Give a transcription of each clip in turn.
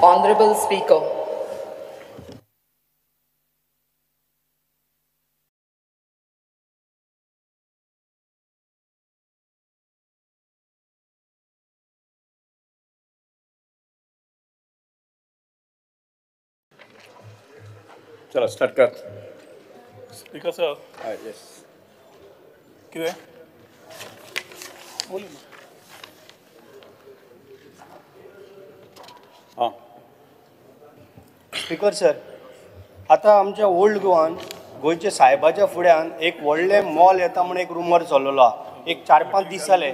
Honorable Speaker. चला start कर. Speaker sir. Yes. कितें बोल. हां स्पीकर सर, आतां आमच्या ओल्ड गोवान गोंयच्या सायबाच्या फुड्यान एक व्हडलें मॉल येता म्हण एक रुमर चल्लेलो आहा, एक 4-5 दीस जाले.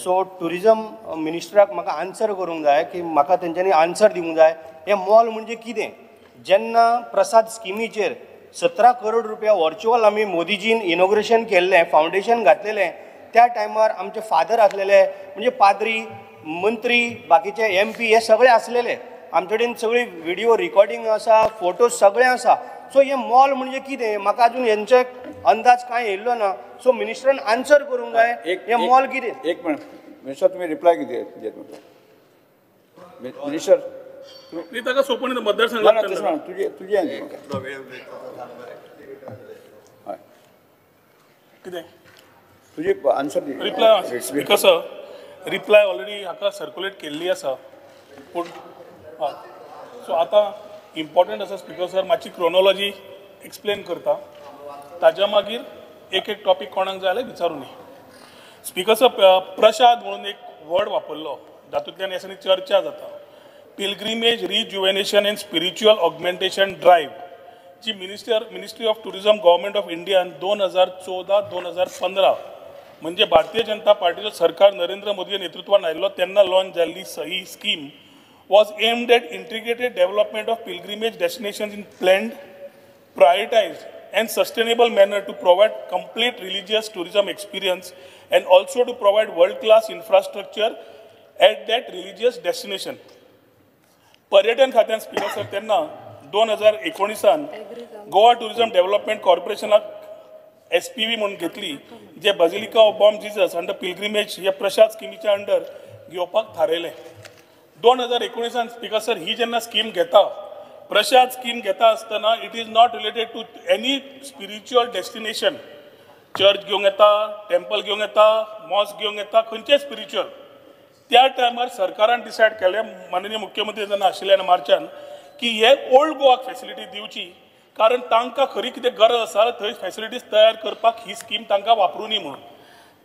सो ट्युरिजम मिनिस्टराक म्हाका आन्सर करूंक जाय की म्हाका तेंच्यांनी आन्सर दिवंक जाय, हें मॉल म्हणजे कितें. जेन्ना प्रसाद स्किमीचेर 17 करोड रुपया वर्च्युअल आमी मोदीजीन इनॉग्रेशन केल्लें, फावंडेशन घातलेलें, त्या टायमार आमचे फादर आसलेले, म्हणजे पाद्री, मंत्री, बाकीचे MP हे सगळे आसलेले. आमचे कडेन सगळी व्हिडिओ रिकॉर्डिंग आसा, फोटोज सगळे आसा. सो हे मॉल म्हणजे कितें म्हाका अजून हेंचे अंदाज कांय येयल्लो ना. सो मिनिस्टरान आन्सर करूंक जाय, हे मॉल कितें. एक मिनिट मिनिस्टर, तुमी रिप्लाय कितें दियात मिनिस्टर. ताका सोंपण मतदारसंघात तुजें कितें तुजी answer reply. Speaker sir, reply already हाका सर्क्युलेट केल्ली आसा, पूण हय सो आतां इम्पॉर्टंट आसा स्पीकर सर, मातशी क्रोनोलॉजी एक्सप्लेन करता, ताज्या मागीर एक एक टॉपीक कोणाक जाय जाल्यार विचारूनी. स्पीकर सर, प्रसाद म्हणून एक वर्ड वापरलो जातूंतल्यान ह्या दिसांनी चर्चा जाता. Pilgrimage rejuvenation and spiritual augmentation drive ji ministry of tourism government of Indian 2014-2015 म्हणजे भारतीय जनता पार्टीचो सरकार नरेंद्र मोदीच्या नेतृत्वान आयिल्लो तेन्ना लॉन्च जाल्ली ही scheme was aimed at integrated development of pilgrimage destinations in planned, prioritized and sustainable manner to provide complete religious tourism experience and also to provide world-class infrastructure at that religious destination. पर्यटन खात्यान speaker sir तेन्ना 2019 Goa tourism development कॉर्पोरेशनाक SPV म्हणून घेतली, जे basilica of Bom Jesus under pilgrimage ह्या प्रसाद स्किमीच्या under घेवपाक थारायलें. 2019 speaker sir ही जेन्ना scheme घेता, प्रसाद स्कीम घेता आसतना it is not related to any spiritual destination. Church घेवंक येता, टेम्पल घेवंक येता, मॉस्क घेवंक येता, खंयचें स्पिरिच्युअल. त्या टायमार सरकारान डिसायड केलें, माननीय मुख्यमंत्री जेन्ना आशिल्ले मार्चान, की हे ओल्ड गोवाक फॅसिलिटी दिवची, कारण तांकां खरी कितें गरज आसा थंय फॅसिलिटीज तयार करपाक ही स्कीम तांकां वापरूनी म्हणून.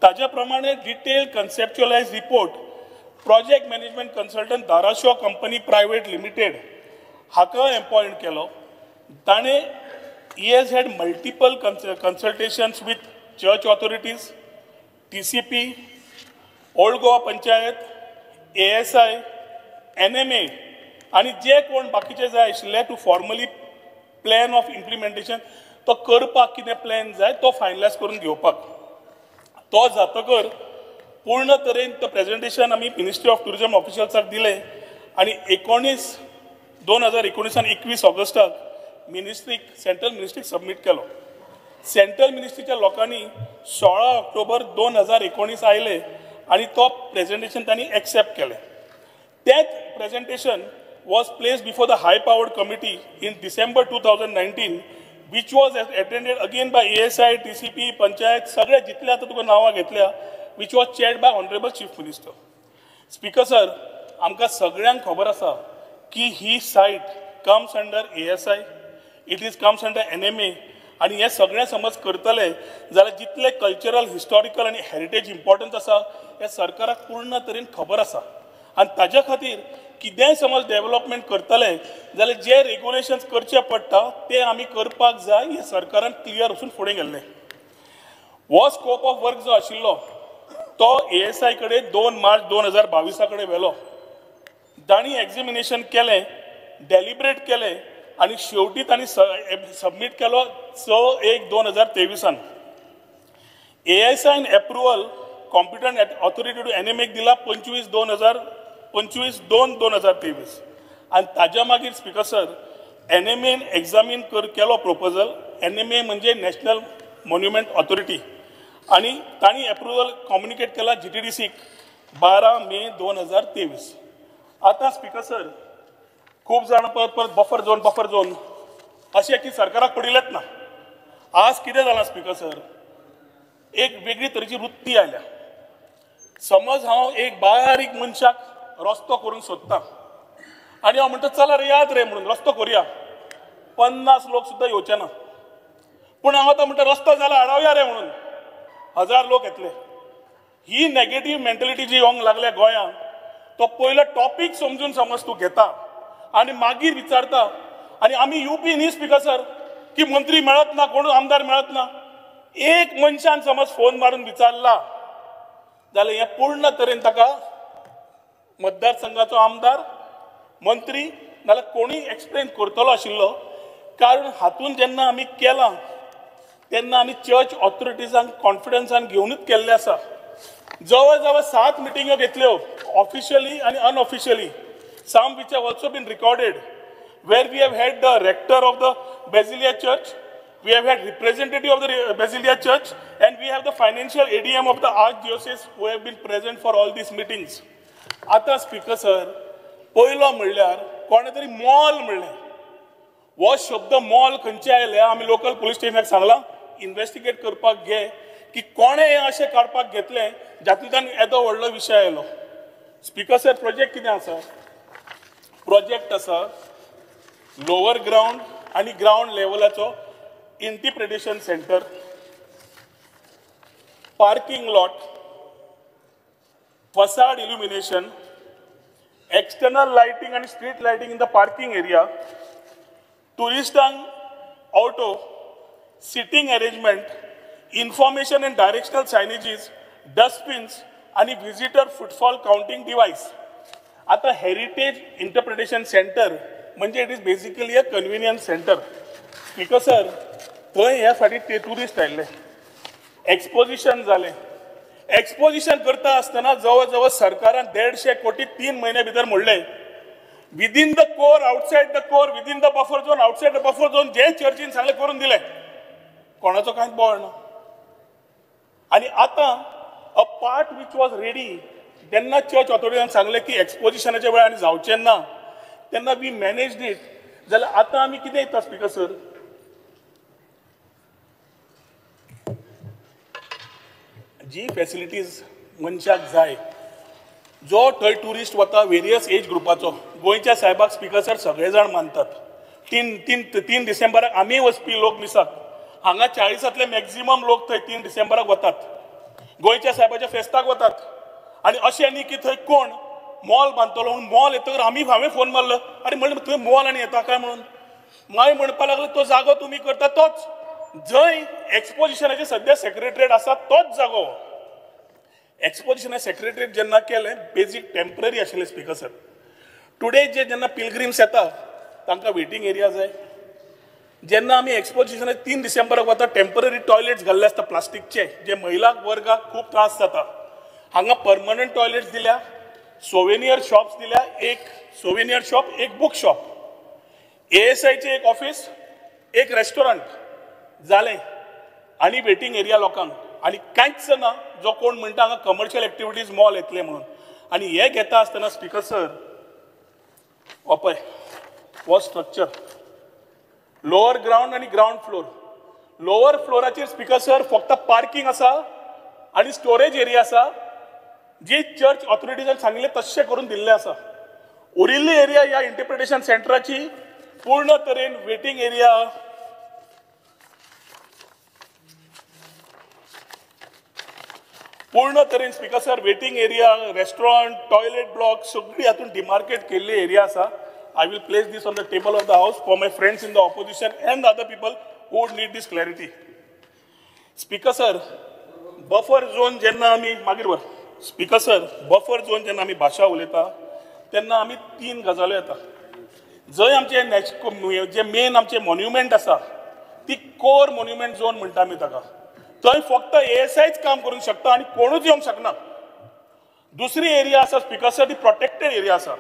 ताज्या प्रमाणे detail conceptualise report project management consultant Darashaw company private limited हाका एपॉयंट केलो. ताणें he has had multiple consultations with church authorities, TCP, old Goa panchayat, ASI, NMA आनी जे कोण बाकीचे जाय आशिल्ले to formally plan of implementation तो करपाक कितें प्लॅन जाय तो फायनलायज करून घेवपाक. तो जातकर पूर्ण तरेन तो प्रेजेंटेशन आमी मिनिस्ट्री ऑफ टुरिजम ऑफिशल्साक दिलें आनी 2019 21 ऑगस्टाक मिनिस्ट्रीक, सेंट्रल मिनिस्ट्रीक सबमीट केलो. सेंट्रल मिनिस्ट्रीच्या लोकांनी 16 ऑक्टोबर 2019 आयले आनी तो प्रेजेंटेशन तांणी एक्सेप्ट केलें. तेंच presentation was placed before the high powered committee in December 2019 which was attended again by ASI, TCP, panchayat, सगळे जितले आतां तुका नांवां घेतल्या, which was chaired by honourable chief minister. Speaker sir, आमकां सगळ्यांक खबर आसा की ही site comes under ASI, it is comes under NMA आनी हें सगळें समज करतले जाल्यार जितले कल्चरल, हिस्टॉरिकल आनी हेरिटेज इम्पॉर्टन्स आसा हें सरकाराक पूर्ण तरेन खबर आसा. आनी ताज्या खातीर कितेंय समज डेव्हलपमेंट करतले जाल्यार जे रेगुलेशन्स करचे पडटा ते आमी करपाक जाय हें सरकारान क्लियर वचून फुडें गेल्लें. हो स्कोप ऑफ वर्क जो आशिल्लो तो ASI कडेन 2 मार्च 2022 कडेन व्हेलो. तांणी एग्जामिनेशन केलें, डेलिबरेट केलें आनी शेवटी तांणी सबमीट केलो 6/1/2023. ASIन एप्रुवल कॉम्पिटंट ऑथॉरिटी टू NMAक दिला 25/2/2023. आनी ताज्या मागीर स्पीकर सर NMAन एग्जामीन केलो प्रोपोजल. NMA म्हणजे नॅशनल मॉन्युमेंट ऑथॉरिटी, आनी तांणी एप्रुवल कम्युनिकेट केला GTDCक 12 मे 2023. आतां स्पीकर सर खूब जाण परत परत बफर झोन बफर झोन अशें की सरकाराक पडिल्लेच ना. आज कितें जालां स्पीकर सर, एक वेगळी तरेची वृत्ती आयल्या. समज हांव एक बारीक मनशाक रस्तो करूंक सोदता आनी हांव म्हणटा चला रे याद रे म्हणून रस्तो करुया, 50 लोक सुद्दां येवचे ना. पूण हांव आतां म्हणटा रस्तो जाला आडावया रे म्हणून 1000 लोक येतले. ही नेगेटीव मेंटलिटी जी येवंक लागल्या गोंयांत, तो पयलो टॉपीक समजून समज तूं घेता आनी मागीर विचारता. आनी आमी युपी न्ही स्पीकर सर की मंत्री मेळत ना, कोण आमदार मेळत ना. एक मनशान समज फोन मारून विचारला जाल्यार हें पूर्ण तरेन ताका मतदारसंघाचो आमदार, मंत्री नाल्यार कोणूय एक्सप्लेन करतलो आशिल्लो. कारण हातून जेन्ना आमी केलां तेन्ना आमी चर्च ऑथॉरिटीजांक कॉन्फिडन्सान घेवनूच केल्लें आसा. जवळ जवळ 7 मिटिंग्यो घेतल्यो ऑफिशियली आनी unofficially, some which have also been recorded, where we have had the rector of the Basilica church, we have had representative of the Basilica church, and we have the financial ADM of the archdiocese who have been present for all these meetings. आतां speaker sir, पयलो म्हणल्यार कोणे तरी mall म्हणलें. हो शब्द mall खंयचे आयले आमी लोकल पुलीस स्टेशनाक सांगलां इन्वेस्टिगेट करपाक घे की कोणें हें अशें काडपाक घेतलें जातूंतल्यान येदो व्हडलो विशय आयलो. स्पीकर सर, प्रोजेक्ट कितें आसा? प्रोजेक्ट आसा लोवर ग्रावंड आनी ground लेवलाचो interpretation centre, parking lot, facade illumination, external lighting आनी street lighting in the parking area, टुरिस्टांक auto, sitting arrangement, information and directional signages, dustbins आनी विजिटर फुटफॉल काउंटिंग डिवायस. आतां heritage interpretation centre म्हणजे it is basically a convenience centre. Speaker sir, थंय ह्या फाटी ते tourist आयिल्ले, exposition जालें. Exposition करता आसतना जवळ जवळ सरकारान 150 कोटी 3 म्हयन्या भितर मोडले. Within the core, outside the core, within the buffer zone, outside the buffer zone जे चर्चीन सांगलें करून दिलें, कोणाचो कांयच बोवाळ ना. आनी आतां a part which was ready, जेन्ना चर्च ऑथॉरिटीन सांगलें की एक्सपोजिशनाच्या वेळार आनी जावचें ना, तेन्ना we manage it. जाल्यार आतां आमी कितें येता स्पीकर सर, जी फॅसिलिटीज मनशाक जाय, जो थंय ट्युरिस्ट वता वेरियस एज ग्रुपाचो, गोंयच्या सायबाक स्पीकर सर सगळे जाण मानतात. 3 डिसेंबराक आमी वचपी लोक मिसाक, हांगा 40तले मॅक्झिमम लोक थंय 3 डिसेंबराक वतात, गोंयच्या सायबाच्या फेस्ताक वतात. आनी अशें न्ही की थंय कोण मॉल बांदतलो म्हणून मॉल येतकर आमी हांवें फोन मारलो, आरे म्हणलें थंय मॉल आनी येता काय म्हणून. मागीर म्हणपाक लागलो तो जागो तुमी करता तोच, जंय एक्सपोजिशनाचे सद्या सेक्रेटरीट आसा तोच जागो. एक्सपोजिशना सेक्रेटरीट जेन्ना केलें बेजीक टेम्पररी आशिल्लें स्पीकर सर. टुडे जे जेन्ना पिलग्रिम्स येता तांकां वेटींग एरिया जाय. जेन्ना आमी एक्सपोजिशना 3 डिसेंबराक वता टेम्पररी टॉयलेट्स घाल्ले आसता प्लास्टिकचे, जे महिला वर्गाक खूब त्रास जाता. हांगा परमनंट टॉयलेट्स दिल्या, सोवेनियर शॉप्स दिल्या, एक सोवेनियर शॉप, एक बूक शॉप, ASIचे एक ऑफिस, एक रेस्टॉरंट जालें, आनी वेटींग एरिया लोकांक. आनी कांयच ना जो कोण म्हणटा हांगा कमर्शियल एक्टिविटीज मॉल येतले म्हणून. आनी हे घेता आसतना स्पीकर सर, हो पळय हो स्ट्रक्चर लोअर ग्रावंड आनी ग्रावंड फ्लोर. लोअर फ्लोराचेर स्पीकर सर फक्त पार्किंग आसा आनी स्टोरेज एरिया आसा, जी चर्च ऑथॉरिटीजान सांगिल्लें तश्शें करून दिल्लें आसा. उरिल्ली एरिया ह्या इंटरप्रिटेशन सेंटराची पूर्ण तरेन वेटींग एरिया, पूर्ण तरेन speaker sir waiting area, restaurant, toilet block सगळी हातून डिमार्केट केल्ली एरिया आसा. I will place this on the table of the house for my friends in the opposition and other people who would need this clarity. Speaker sir, buffer zone जेन्ना आमी मागीर वर speaker sir, buffer zone जेन्ना आमी भाशा उलयता तेन्ना आमी 3 गजाल्यो येता. जंय आमचे जे मेन आमचे मॉन्युमेंट आसा ती कोर मॉन्युमेंट झोन म्हणटा आमी ताका, थंय फक्त ASIच काम करूंक शकता आनी कोणूच येवंक शकना. दुसरी एरिया आसा स्पीकर सर, ती प्रोटेक्टेड एरिया आसा.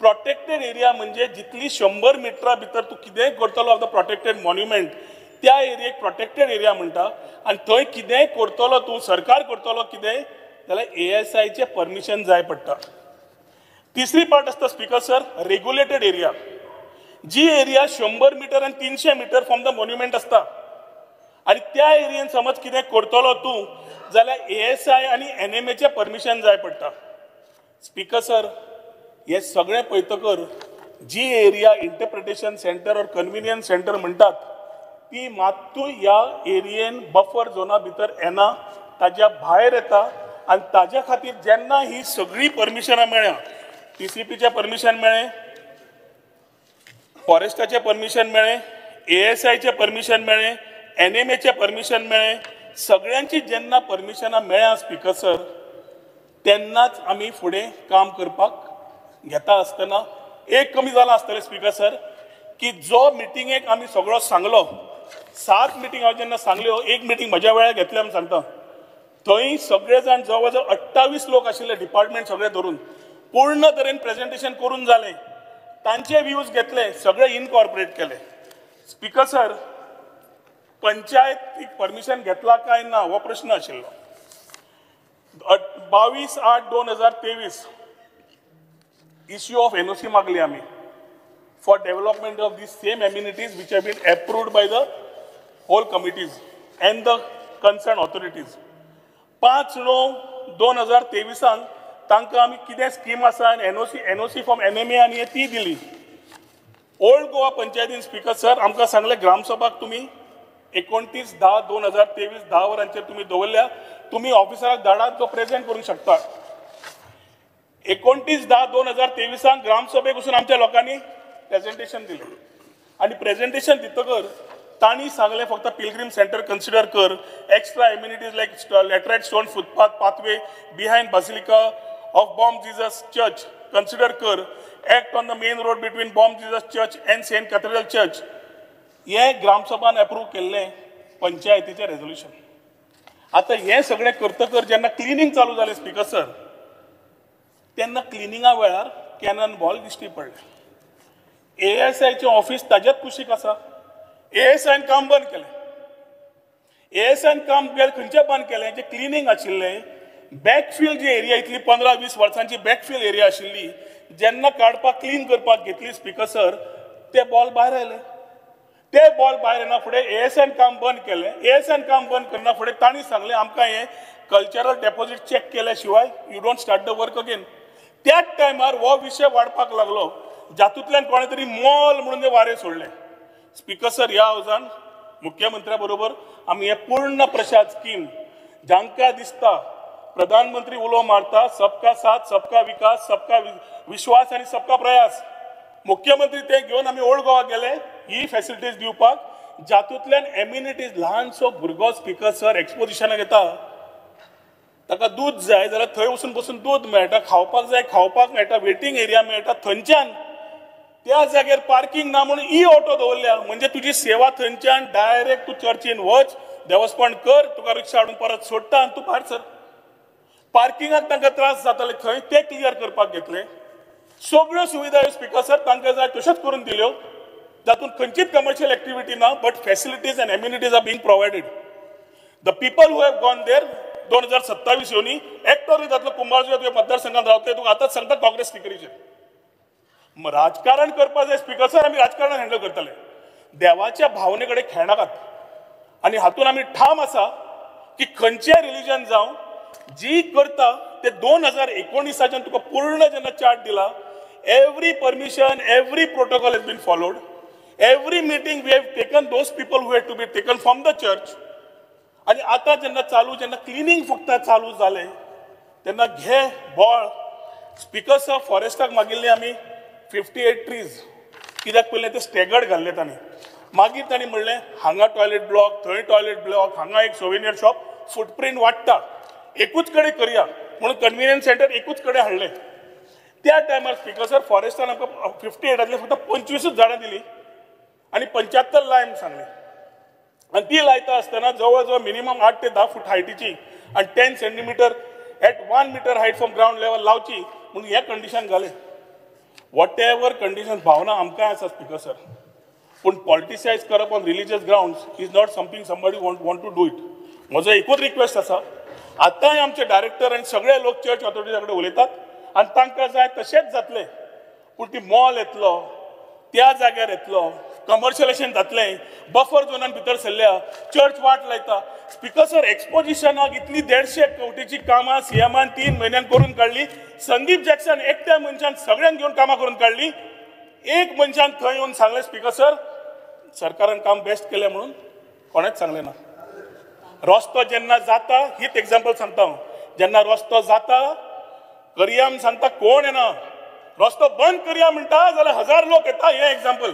प्रोटेक्टेड एरिया म्हणजे जितली 100 मिटरा भितर तूं कितेंय करतलो ऑफ the protected monument, त्या एरियेक प्रोटेक्टेड एरिया म्हणटा. आनी थंय कितेंय करतलो तूं, सरकार करतलो कितेंय जाल्यार ASIचें परमिशन जाय पडटा. तिसरी पार्ट आसता स्पीकर सर, रेग्युलेटेड एरिया. जी एरिया 100 मिटर आनी 300 मिटर फ्रॉम the monument आसता आनी त्या एरियेन समज कितें करतलो तूं जाल्यार एएसआय आनी एनएमएचें परमिशन जाय पडटा. स्पीकर सर, हे सगळें पळयतकर जी area interpretation centre or convenience centre म्हणटात ती मात्तूय ह्या एरियेन बफर झोना भितर येना, ताज्या भायर येता. आनी ताज्या खातीर जेन्ना ही सगळीं परमिशनां मेळ्ळ्या, टीसीपीचें परमिशन मेळ्ळें, फॉरेस्टाचें परमिशन मेळ्ळें, एएसआयचें परमिशन मेळ्ळें, एनएमएचें परमिशन मेळ्ळें, सगळ्यांची जेन्ना परमिशनां मेळ्ळ्या स्पीकर सर, तेन्नाच आमी फुडें काम करपाक घेता आसतना एक कमी जालां आसतलें स्पीकर सर की जो मिटिंगेक आमी सगळो सांगलो, 7 मिटींग हांवें जेन्ना सांगल्यो, एक मिटींग म्हज्या वेळार घेतल्या म्हूण सांगता, थंय सगळे जाण जवळ जवळ 28 लोक आशिल्ले, डिपार्टमेंट सगळे धरून पूर्ण तरेन प्रेजेंटेशन करून जालें, तांचे व्यूज घेतले, सगळे इनकॉर्पोरेट केले. स्पीकर सर, पंचायतीक परमिशन घेतला काय ना हो प्रश्न आशिल्लो. 22/8/2023 इश्यू ऑफ एनओसी मागली आमी for development of the same amenities which have been approved by the whole committees and the concern authorities. 5/9/2023 तांकां आमी कितें स्कीम आसा आनी एनओसी फ्रॉम एनएमए आनी हे ती दिली. ओल्ड गोवा पंचायतीन स्पीकर सर आमकां सांगलें ग्रामसभाक तुमी 29/10/2023 10 वरांचेर तुमी दवरल्या, तुमी ऑफिसराक धाडात जो प्रेजेंट करूंक शकता. 29/10/2023 ग्रामसभेक वचून आमच्या लोकांनी प्रेजेंटेशन दिलें आनी प्रेजेंटेशन दितकर तांणी सांगलें फक्त पिलग्रीम सेंटर कन्सिडर कर, extra amenities like laterite stone footpath pathway behind basilica of Bom Jesus church consider कर, act on the main road between Bom Jesus church and Saint Cathedral church. हें ग्रामसभान approve केल्लें पंचायतीचें resolution. आतां हें सगळें करतकर जेन्ना cleaning चालू जालें स्पीकर सर, तेन्ना क्लिनिंगा वेळार कॅनन बॉल दिश्टी पडलें. एएसआयचें ऑफिस ताज्याच कुशीक आसा, एएसआयन काम बंद केलें. एएसआयन काम खंयचें बंद केलें, जें क्लिनींग आशिल्लें बॅकफील जी एरिया इतली 15-20 वर्सांची बॅकफील एरिया आशिल्ली, जेन्ना काडपाक क्लीन करपाक घेतली स्पीकर सर, ते बॉल भायर आयले. ते बॉल भायर येना फुडें एएसआयन काम बंद केलें. एएसआयन काम बंद करना फुडें तांणी सांगलें आमकां हें कल्चरल डेपोजीट चॅक केल्या शिवाय you don't start the work again. त्याच टायमार हो विशय वाडपाक लागलो, जातूंतल्यान कोणें तरी मॉल म्हणून ते वारें सोडलें. स्पीकर सर, ह्या हावजान मुख्यमंत्र्या बरोबर आमी हे पूर्ण प्रसाद स्कीम जांकां दिसता प्रधानमंत्री उलो मारता सबका साथ सबका विकास सबका विश्वास आनी सबका प्रयास, मुख्यमंत्री ते घेवन आमी ओल्ड गोवा गेले ही फॅसिलिटीज दिवपाक, जातूंतल्यान एम्युनिटीज ल्हानसो भुरगो स्पीकर सर एक्सपोजिशनाक येता, ताका दूद जाय जाल्यार थंय वचून बसून दूद मेळटा, खावपाक जाय खावपाक मेळटा, वेटींग एरिया मेळटा, थंयच्यान त्या जाग्यार पार्किंग ना म्हणून ई ऑटो दवरल्या, म्हणजे तुजी सेवा थंयच्यान डायरेक्ट तूं चर्चीन वच, देवस्पण कर, तुका रिक्षा हाडून परत सोडटा आनी तूं भायर सर. पार्किंगाक तांकां त्रास जाताले थंय ते क्लियर करपाक घेतले. सगळ्यो सुविधा स्पीकर सर तांकां जाय तश्योच करून दिल्यो, जातूंत खंयचीच कमर्शियल एक्टिविटी ना, but facilities and amenities are being provided. The people who have gone there 2027 येवनी एकटो जातलो कुंभारजुव्यां तुवें मतदारसंघात रावतले, तुका आतांच सांगता काँग्रेस तिकरीचेर राजकारण करपाक जाय स्पीकर सर, आमी राजकारण हँडल करतले, देवाच्या भावने कडेन खेळनाकात. आनी हातून आमी ठाम आसा की खंयचें रिलिजन जावं जी करता ते 2019 तुका पूर्ण जेन्ना चार्ट दिला, every permission every protocol has been followed, every meeting we have taken those people who have to be taken from the church. आनी आतां जेन्ना चालू जेन्ना क्लिनींग फक्त चालू जालें तेन्ना घे बॉळ स्पीकर सर फॉरेस्टाक मागिल्ले आमी 58 ट्रीज, कित्याक पयलें ते स्टेगर्ड घाल्ले तांणी, मागीर तांणी म्हणलें हांगा टॉयलेट ब्लॉक थंय टॉयलेट ब्लॉक हांगा एक सोवेनियर शॉप, फुटप्रिंट वाडटा, एकूच कडेन करया म्हणून कन्विनियन्स सेंटर एकूच कडेन हाडलें. त्या टायमार स्पीकर सर फॉरेस्टान आमकां 58 फक्त 25 झाडां दिली आनी 75 लाय म्हूण सांगलें, आनी ती लायता आसतना जवळ जवळ मिनिमम 8 ते 10 फूट हायटीची आनी 10 centimetre at 1 metre height from ground level लावची म्हणून हें कंडिशन घालें. What ever condition भावना आमकां आसा स्पीकर सर, पूण पॉलिटिसायज करप on religious grounds is not something somebody want to do it. म्हजो एकूच रिक्वेस्ट आसा, आतांय आमचे डायरेक्टर आनी सगळे लोक चर्च ऑथॉरिटीजा कडेन उलयतात आनी तांकां जाय तशेंच जातलें, पूण ती मॉल येतलो त्या जाग्यार येतलो, कमर्शियलायझेशन जातलें, बफर झोनान भितर सरल्या, चर्च वाट लायता. स्पीकर सर, एक्सपोजिशनाक इतली 150 कोटीची कामां सीएमान 3 म्हयन्यान करून काडली. संदीप जॅक्सन एकट्या मनशान सगळ्यांक घेवन कामां करून काडली. एक मनशान थंय येवन सांगलें स्पीकर सर सरकारान काम बेस्ट केलें म्हणून, कोणेच सांगलें ना. रस्तो जेन्ना जाता, हीच एग्जाम्पल सांगता हांव, जेन्ना रस्तो जाता करया म्हूण सांगता, कोण येना. रस्तो बंद करया म्हणटा जाल्यार 1000 लोक येता. हें एग्जाम्पल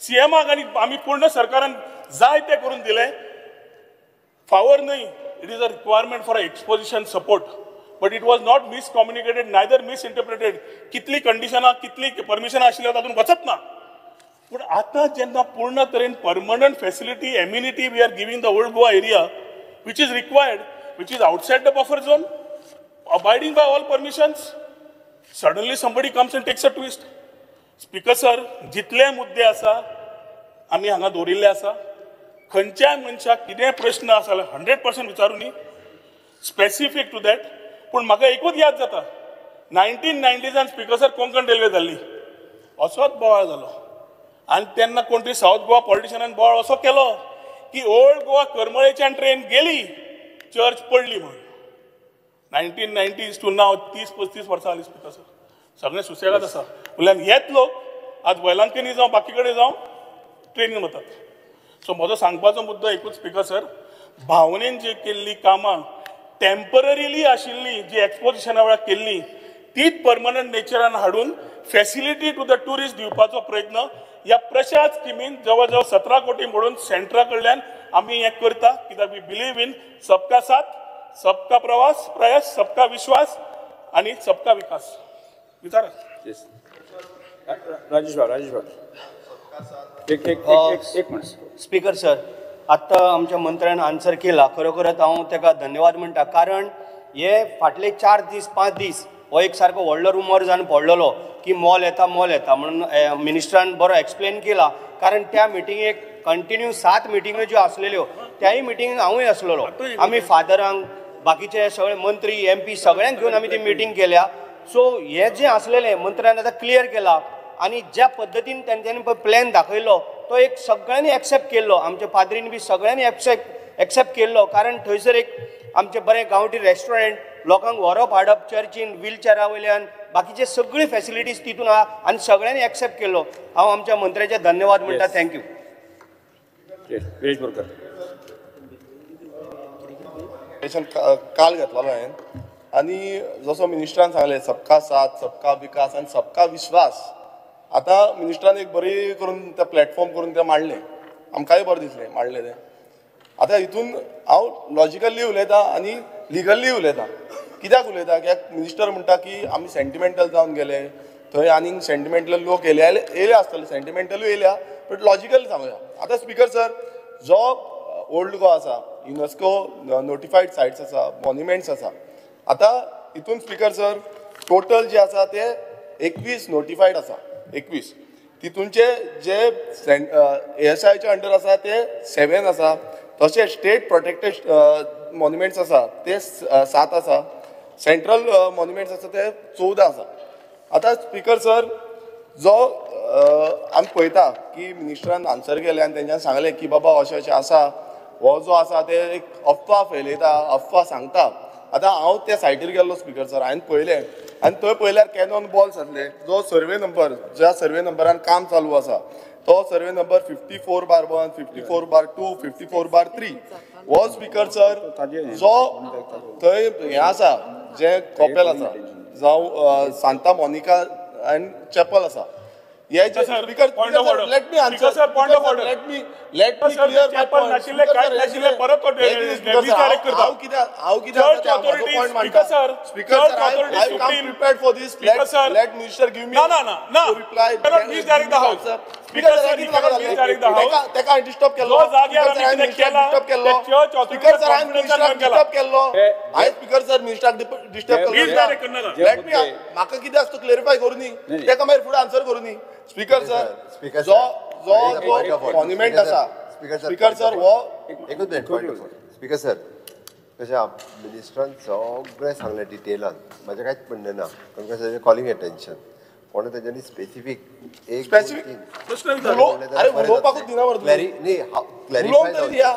सीएमाक आनी आमी पूर्ण सरकारान जाय तें करून दिलें. फावर न्हय, it is a requirement for a exposition support, but it was not miscommunicated, neither misinterpreted. कितली कंडिशनां, कितली परमिशनां आशिल्ली तातूंत वचत ना. पूण आतां जेन्ना पूर्ण तरेन permanent facility, amenity we are giving the old Goa area which is required, which is outside the buffer zone, abiding by all permissions, suddenly somebody comes and takes a twist. Speaker sir, जितले मुद्दे आसा आमी हांगा दवरिल्ले आसा. खंयच्याय मनशाक कितेंय प्रश्न आसा जाल्यार 100% विचारूं न्ही, स्पेसिफीक टू that. पूण म्हाका एकूच याद जाता, 1990सान स्पीकर सर कोंकण रेल्वे जाल्ली, असोच बोवाळ जालो. आनी तेन्ना कोण तरी सावथ गोवा पॉलिटिशनान बोवाळ असो केलो की ओल्ड गोवा करमळेच्यान ट्रेन गेली, चर्च पडली म्हणून. 1990s टू नाव 30-35 वर्सां जालीं स्पीकर सर, सगळें सुसेगाद आसा. म्हणल्यार हेच लोक आज वेलांकनी जावं बाकी कडेन जावं ट्रेनीन वतात. सो म्हजो सांगपाचो मुद्दो एकूच स्पीकर सर, भावनेन जी केल्ली कामां टेम्पररीली आशिल्ली, जी एक्सपोजिशना वेळार केल्ली, तीच परमनंट नेचरान हाडून फॅसिलिटी टू the tourist दिवपाचो प्रयत्न ह्या प्रशाद स्किमीन जवळ जवळ 17 कोटी म्हणून सेंट्रा कडल्यान आमी हें करता. कित्याक we believe in सबका साथ, सबका प्रवास प्रयास, सबका विश्वास आनी सबका विकास. विचारा. राजेश भाऊ, राजेश भाऊ एक एक एक minute. Speaker sir, आत्तां आमच्या मंत्र्यान आन्सर केला, खरोखरच हांव ताका धन्यवाद म्हणटा. कारण हे फाटले 4 दीस 5 दीस हो एक सारको व्हडलो रुमर जावन पडलेलो की मॉल येता, मॉल येता म्हणून मिनिस्टरान बरो एक्सप्लेन केला. कारण त्या मिटिंगेक कंटिन्यू 7 मिटिंग्यो ज्यो आसलेल्यो त्याय मिटिंगेक हांवूय आसलेलो. आमी फादरांक, बाकीचे सगळे मंत्री, MP सगळ्यांक घेवन आमी ती मिटींग केल्या. सो हे जें आसलेलें मंत्र्यान आतां क्लियर केला आनी ज्या पद्दतीन तेंच्यांनी पळय प्लॅन दाखयलो तो एक सगळ्यांनी एक्सेप्ट केल्लो. आमच्या पाद्रीन बी सगळ्यांनी एक्सेप्ट केल्लो. कारण थंयसर एक आमचें बरें गांवठी रेस्टॉरंट, लोकांक व्हरप हाडप चर्चीन व्हीलचेरा वयल्यान, बाकीचे सगळी फॅसिलिटीज तितून आहा आनी सगळ्यांनी एक्सेप्ट केल्लो. हांव आमच्या मंत्र्याचे धन्यवाद म्हणटा. Thank you. Viresh Borkar. काल घेतलेलो हांवें आनी जसो मिनिस्टरान सांगलें सबका साथ, सबका विकास आनी सबका विश्वास. आतां मिनिस्टरान एक बरी करून तें प्लॅटफॉर्म करून तें मांडलें, आमकांय बरें दिसलें मांडलें तें. आतां हितून हांव लॉजिकली उलयतां आनी लिगली उलयतां. कित्याक उलयता? कित्याक मिनिस्टर म्हणटा की आमी सेंटिमेंटल जावन गेले थंय, आनीक सेंटिमेंटल लोक येयले येयले आसतले, सेंटिमेंटलूय येयल्या, बट लॉजिकली सांगुया. आतां स्पीकर सर, जो ओल्ड गोवा आसा, युनेस्को नोटिफायड सायट्स आसा, मॉन्युमेंट्स आसा. आतां हितून स्पीकर सर टोटल जे आसा ते 21 नोटिफायड आसा, 21. तितूनचे जे ASIच्या अंडर आसा ते 7 आसा, तशें स्टेट प्रोटेक्टेड मॉन्युमेंट्स आसा ते 7 आसा, सेंट्रल मॉन्युमेंट्स आसा ते 14 आसा. आतां स्पीकर सर, जो आमी पळयता की मिनिस्टरान आन्सर केलें आनी तेंच्यान सांगलें की बाबा अशें अशें आसा, हो जो आसा ते एक अफवा फैलयता, अफवा सांगता. आतां हांव त्या सायटीर गेल्लो स्पीकर सर, हांवें पळयलें आनी थंय पळयल्यार कॅनॉन बॉल्स आसले. जो सर्वे नंबर, ज्या सर्वे नंबरान काम चालू आसा तो सर्वे नंबर 54/1, 54/2, 54/3 हो स्पीकर सर जो थंय हें आसा, जें कॉपेल आसा जावं सांता मोनिका आनी चॅपल आसा, हे जे speaker, let me answer, let me clear my point. हांव कित्याक हांव पॉयंट मांडटा speaker sir, I am prepared for this. Let minister give me reply. Speaker sir, तेका हांवें डिस्टर्ब केल्लो, डिस्टर्ब केल्लो स्पीकर सर, हांवें मिनिस्टराक डिस्टर्ब केल्लो, हांवें स्पीकर सर मिनिस्टराक डिस्टर्ब केल्लो. Let me, म्हाका कितें आसा तो क्लेरिफाय करूं नी, तेका मागीर फुडें आन्सर करूं नी. स्पीकर सर, जो जो मॉन्युमेंट आसा स्पीकर सर, हो एकूच मिनट. स्पीकर सर, कशें मिनिस्टरान सगळें सांगलें डिटेलान, म्हाजें कांयच म्हणणें ना. कारण कशें कॉलिंग एटेन्शन, कोणे तेंच्यांनी स्पेसिफीक एक स्पेसिफीक प्रश्न अरे उलोवपाकूच दिना मरे, उलोवंक तरी दिया.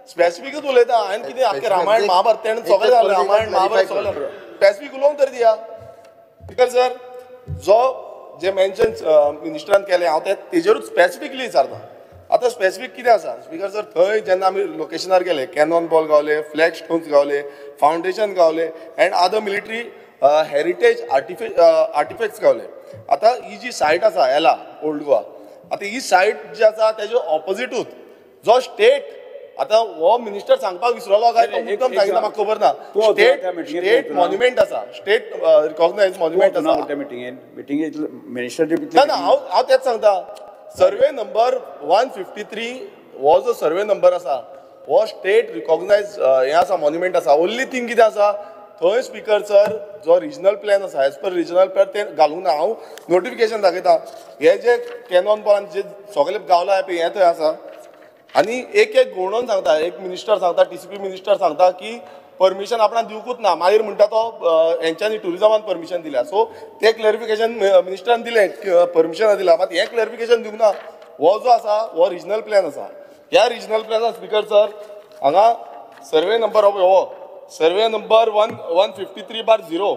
स्पेसिफिकूच उलयता हांवें कितें आख्खें रामायण महाभारत तेणें सगळें जालें, रामायण महाभारत सगळें जालें, स्पेसिफीक उलोवंक तरी दिया. स्पीकर सर जो जे मेन्शन मिनिस्टरान केलें हांव ते तेजेरूच स्पेसिफिकली विचारता. आतां स्पेसिफीक कितें आसा स्पीकर सर, थंय जेन्ना आमी लोकेशनार गेले Canon ball Gawale, flag stones Gawale, foundation Gawale and other military heritage artifacts Gawale. आतां ही जी सायट आसा एला ओल्ड गोवा, आतां ही सायट जी आसा तेजे ऑपोजिटूच जो स्टेट, आतां हो मिनिस्टर सांगपाक विसरलो काय तो मुद्दम सांगितलो म्हाका खबर ना, स्टेट मॉन्युमेंट आसा, स्टेट रिकॉग्नायज मॉन्युमेंट आसा. ना ना हांव तेंच सांगता, सर्वे नंबर 153 हो जो सर्वे नंबर आसा हो स्टेट रिकॉग्नायज हें आसा मॉन्युमेंट आसा. ओन्ली थींग कितें आसा थंय स्पीकर सर जो रिजनल प्लॅन आसा एज पर रिजनल प्लॅन तें घालूंक ना. हांव नोटिफिकेशन दाखयता, हे जे कॅनॉन बॉलान जे सगळे गावला पळय हें थंय आसा. आनी एक एक घुंवडोवन सांगता, एक मिनिस्टर सांगता, TCP minister सांगता की परमिशन आपणाक दिवकूच ना, मागीर म्हणटा तो हेंच्यांनी ट्युरिजमान परमिशन दिल्या. सो तें क्लॅरिफिकेशन मिनिस्टरान दिलें, परमिशन दिलां, मात हें क्लॅरिफिकेशन दिवंक ना. हो जो आसा हो रिजनल प्लॅन आसा, ह्या रिजनल प्लॅनान स्पीकर सर हांगा सर्वे नंबर हो सर्वे नंबर 153/0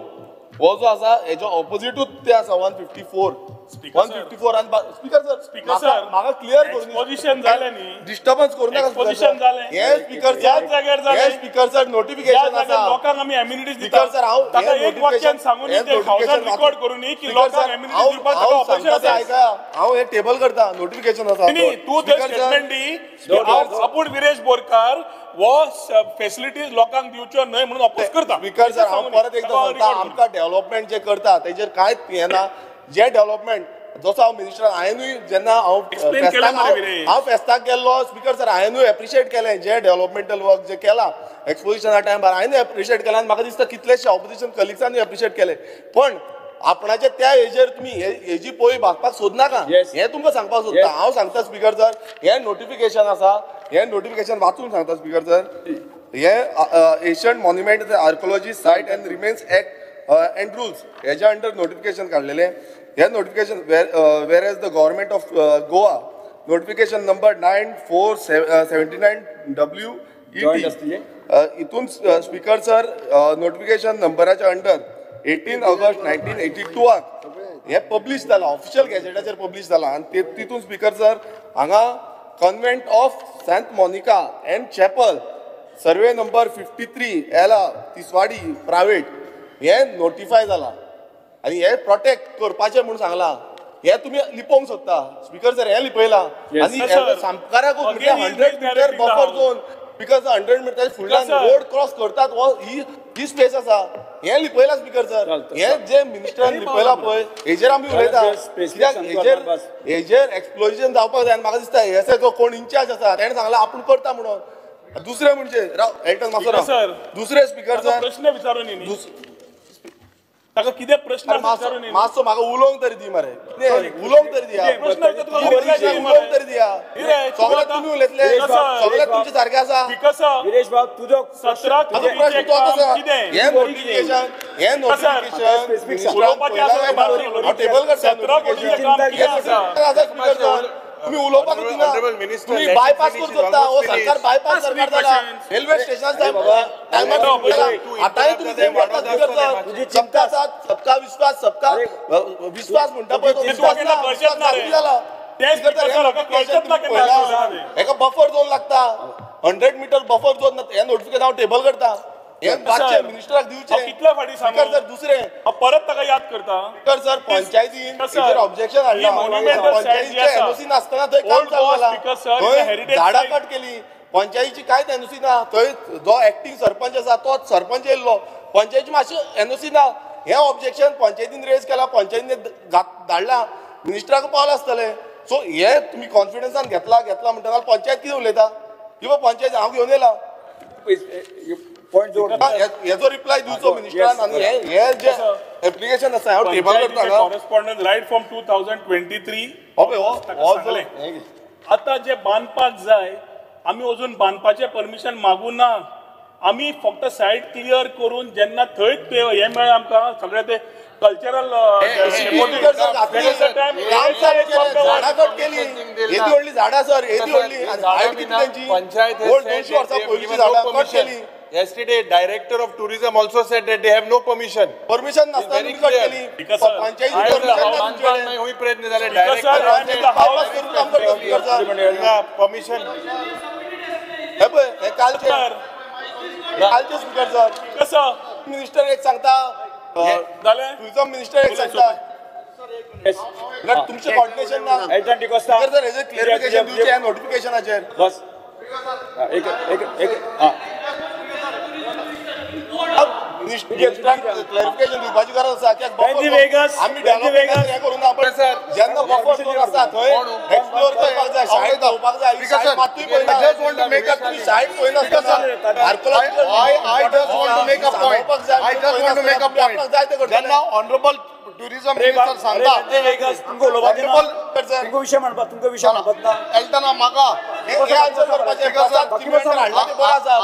हो जो आसा हेजो ऑपोजिटूच ते आसा 154 154. आनी स्पीकर सर, स्पीकर सर म्हाका क्लियर करून एक्सपोजिशन जालें न्ही, डिस्टर्बन्स करूं नाका. एक्सपोजिशन जालें हे स्पीकर सर, हे स्पीकर सर नोटिफिकेशन आसा लोकांक आमी एम्युनिटीज दिता. स्पीकर सर हांव ताका एक वाक्यान सांगून ते हाउसान रिकॉर्ड करूनी की लोकांक एम्युनिटीज दिवपाक ताका ऑपोजिशन आसा. आयका हांव हे टेबल करता, नोटिफिकेशन आसा. न्ही तूं ते स्टेटमेंट दी हांव आपूण विरेश बोरकार वो फेसिलिटीज लोकांक दिवच्यो न्हय म्हणून अपोज करता. स्पीकर सर हांव परत एकदां सांगता, आमकां डेव्हलपमेंट जे करता तेजेर कांयच हें ना. जे डेव्हलपमेंट जसो हांव मिनिस्टर हांवेनूय जेन्ना हांव हांव फेस्ताक गेल्लो स्पीकर सर हांवेनूय एप्रिशिएट केलें जे डेव्हलपमेंटल वर्क जे केलां एक्सपोजिशना टायमार हांवेनूय एप्रिशिएट केलां आनी म्हाका दिसता कितलेशे ऑपोजिशन कलिग्सांनी एप्रिशिएट केलें. पण आपणाच्या त्या हेजेर तुमी हेजी पोळी भागपाक सोदनाका हें तुमकां सांगपाक सोदता. हांव सांगता स्पीकर सर हें नोटिफिकेशन आसा, हें नोटिफिकेशन वाचून सांगता स्पीकर सर, हें ancient monument archaeology site and remains act and rules हेज्या अंडर नोटिफिकेशन काडलेलें. हें notification whereas the government of Goa notification number 9479 WET हितून स्पीकर सर नोटिफिकेशन नंबराच्या अंडर 18 ऑगस्ट 1982 हें पब्लीश जालां, ऑफिशियल गॅजेटाचेर पब्लीश जालां. आनी तितून स्पीकर सर हांगा convent of Saint Monica and chapel survey number 53 Ela Tiswadi private हें नोटिफाय जालां आनी हें प्रोटेक्ट करपाचें म्हूण सांगलां. हें तुमी लिपोवंक सोदता स्पीकर सर, हें लिपयलां. आनी सामकाराकूच 100 metre buffer zone because 100 metre फुडल्यान रोड क्रॉस करतात हो ही स्पेस आसा, हें लिपयलां स्पीकर सर. हें जे मिनिस्टरान लिपयलां पळय हेजेर आमी उलयता, कित्याक हेजेर हेजेर एक्सप्लोजन जावपाक जाय. आनी म्हाका दिसता हे जो कोण इन्चार्ज आसा तेणें सांगलां आपूण करता म्हणून. दुसरें म्हणजे राव एल्टन मातसो राव, दुसरें स्पीकर सर प्रश्न विचारून ताका कितें प्रश्न मातसो म्हाका उलोवंक तरी दी मरे, उलोवंक तरी दिया, उलोवंक तरी दिया. सगळें तुमी उलयतले, सगळें तुमचें सारकें आसा. विरेश बाब तुजो प्रश्न तोच आसा. हें नोटिफिकेशन, हें नोटिफिकेशन टेबल करता तुम्ही उलोवपाक दिना, तुम्ही बायपास करूंक सोदता. हो सरकार बायपास सरकार जाला, रेल्वे स्टेशन टायमार आतांय तुमी तें करता. स्पीकर सर सबका साथ सबका विश्वास, सबका विश्वास म्हणटा पळय तो विश्वास ना, विश्वास जाला. हेका बफर झोन लागता, 100 मिटर बफर झोन. हें नोटिफिकेशन हांव टेबल करता, हें वाचचें मिनिस्टराक दिवचें. कितले फाटी स्पीकर सर दुसरें परत ताका याद करता. स्पीकर सर पंचायतीन हेजेर ऑब्जेक्शन हाडलां, पंचायतीचें एनओसी नासतना थंय काम चालू जालां, थंय झाडां कट केली, पंचायतीची कांयच एनओसी ना. थंय जो एक्टींग सरपंच आसा तो सरपंच येयल्लो, पंचायतीची मातशी एनओसी ना. हें ऑब्जेक्शन पंचायतीन रेज केलां, पंचायतीन धाडलां, मिनिस्टराक पावलां आसतलें. सो हें तुमी कॉन्फिडन्सान घेतला घेतला म्हणटा पंचायत कितें उलयता किंवा पंचायत हांव घेवन येयला हेजो रिप्लाय दिवचो मिनिस्टरान. आनी हे जे एप्लिकेशन आसा हांव टेबल करता. कॉरेस्पॉन्डन्स रायट फ्रॉम 2023 सांगलें. आतां जे बांदपाक जाय आमी अजून बांदपाचें परमिशन मागूं ना, आमी फक्त सायट क्लियर करून जेन्ना थंय ते हें मेळ्ळें आमकां सगळें ते कल्चरल झाडां कट केली, येदी व्हडली झाडां सर, येदी व्हडली पंचायत 200 वर्सां पयलींची झाडां कट केली. Yesterday, director of tourism also said that they have no permission. Permission नासतना कट केली. पंचायती परमिशन ना होय प्रयत्न जाले. डायरेक्टर परमिशन हे पळय, हे कालचे कालचे स्पीकर सर. कसं मिनिस्टर एक सांगता, टुरिझम मिनिस्टर एक सांगता, तुमचें कॉर्डिनेशन ना. स्पीकर सर, हेजें क्लियरिफिकेशन दिवचें नोटिफिकेशनाचेर. बस एक एक एक क्लॅरिफिकेशन दिवपाची गरज आसा. आमी डेव्हलपमेंट हें करूं ना, पण जेन्ना बफर झोन आसता थंय एक्सप्लोर करपाक जाय, सायट पळोवपाक जाय. मातूय पळयना तुमी, सायट पळयनासतना जाय तें करता. जेन्ना ऑनरेबल टुरिझम मिनिस्टर सांगता, तुमकां विशय म्हणपाक, तुमकां विशय म्हणपाक ना एल्टना म्हाका हे आन्सर करपाचें. हाडला तें बरें आसा,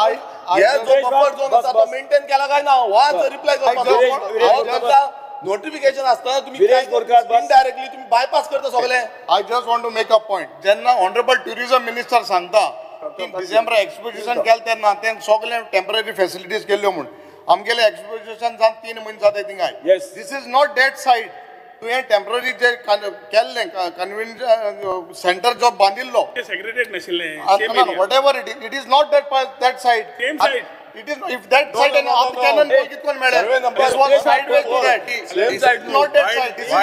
हे जो बफर झोन आसा तो मेंटेन केला काय ना हो आन्सर रिप्लाय करपाक. नोटिफिकेशन आसतना तुमी इनडायरेक्टली तुमी बायपास करता सगळे. I just want to make a point. जेन्ना ऑनरेबल टुरिझम मिनिस्टर सांगता की डिसेंबर एक्सपोजिशन केलें तेन्ना ते सगळे टेम्पररी फेसिलिटीज केल्ल्यो म्हूण, आमगेले एक्सपोजिशन जावन 3 म्हयने जाता थिंगाय. This is not that site. तुवें टेम्पररी जे केल्लें कन्व्हिन्स सेंटर जो बांदिल्लो सेक्रेटरीट नाशिल्लें, whatever it is, it is not that that site. Same site. It is if that side and up cannon ball कितकोन मेळे. This was sideway to that. Same side, not that side. This is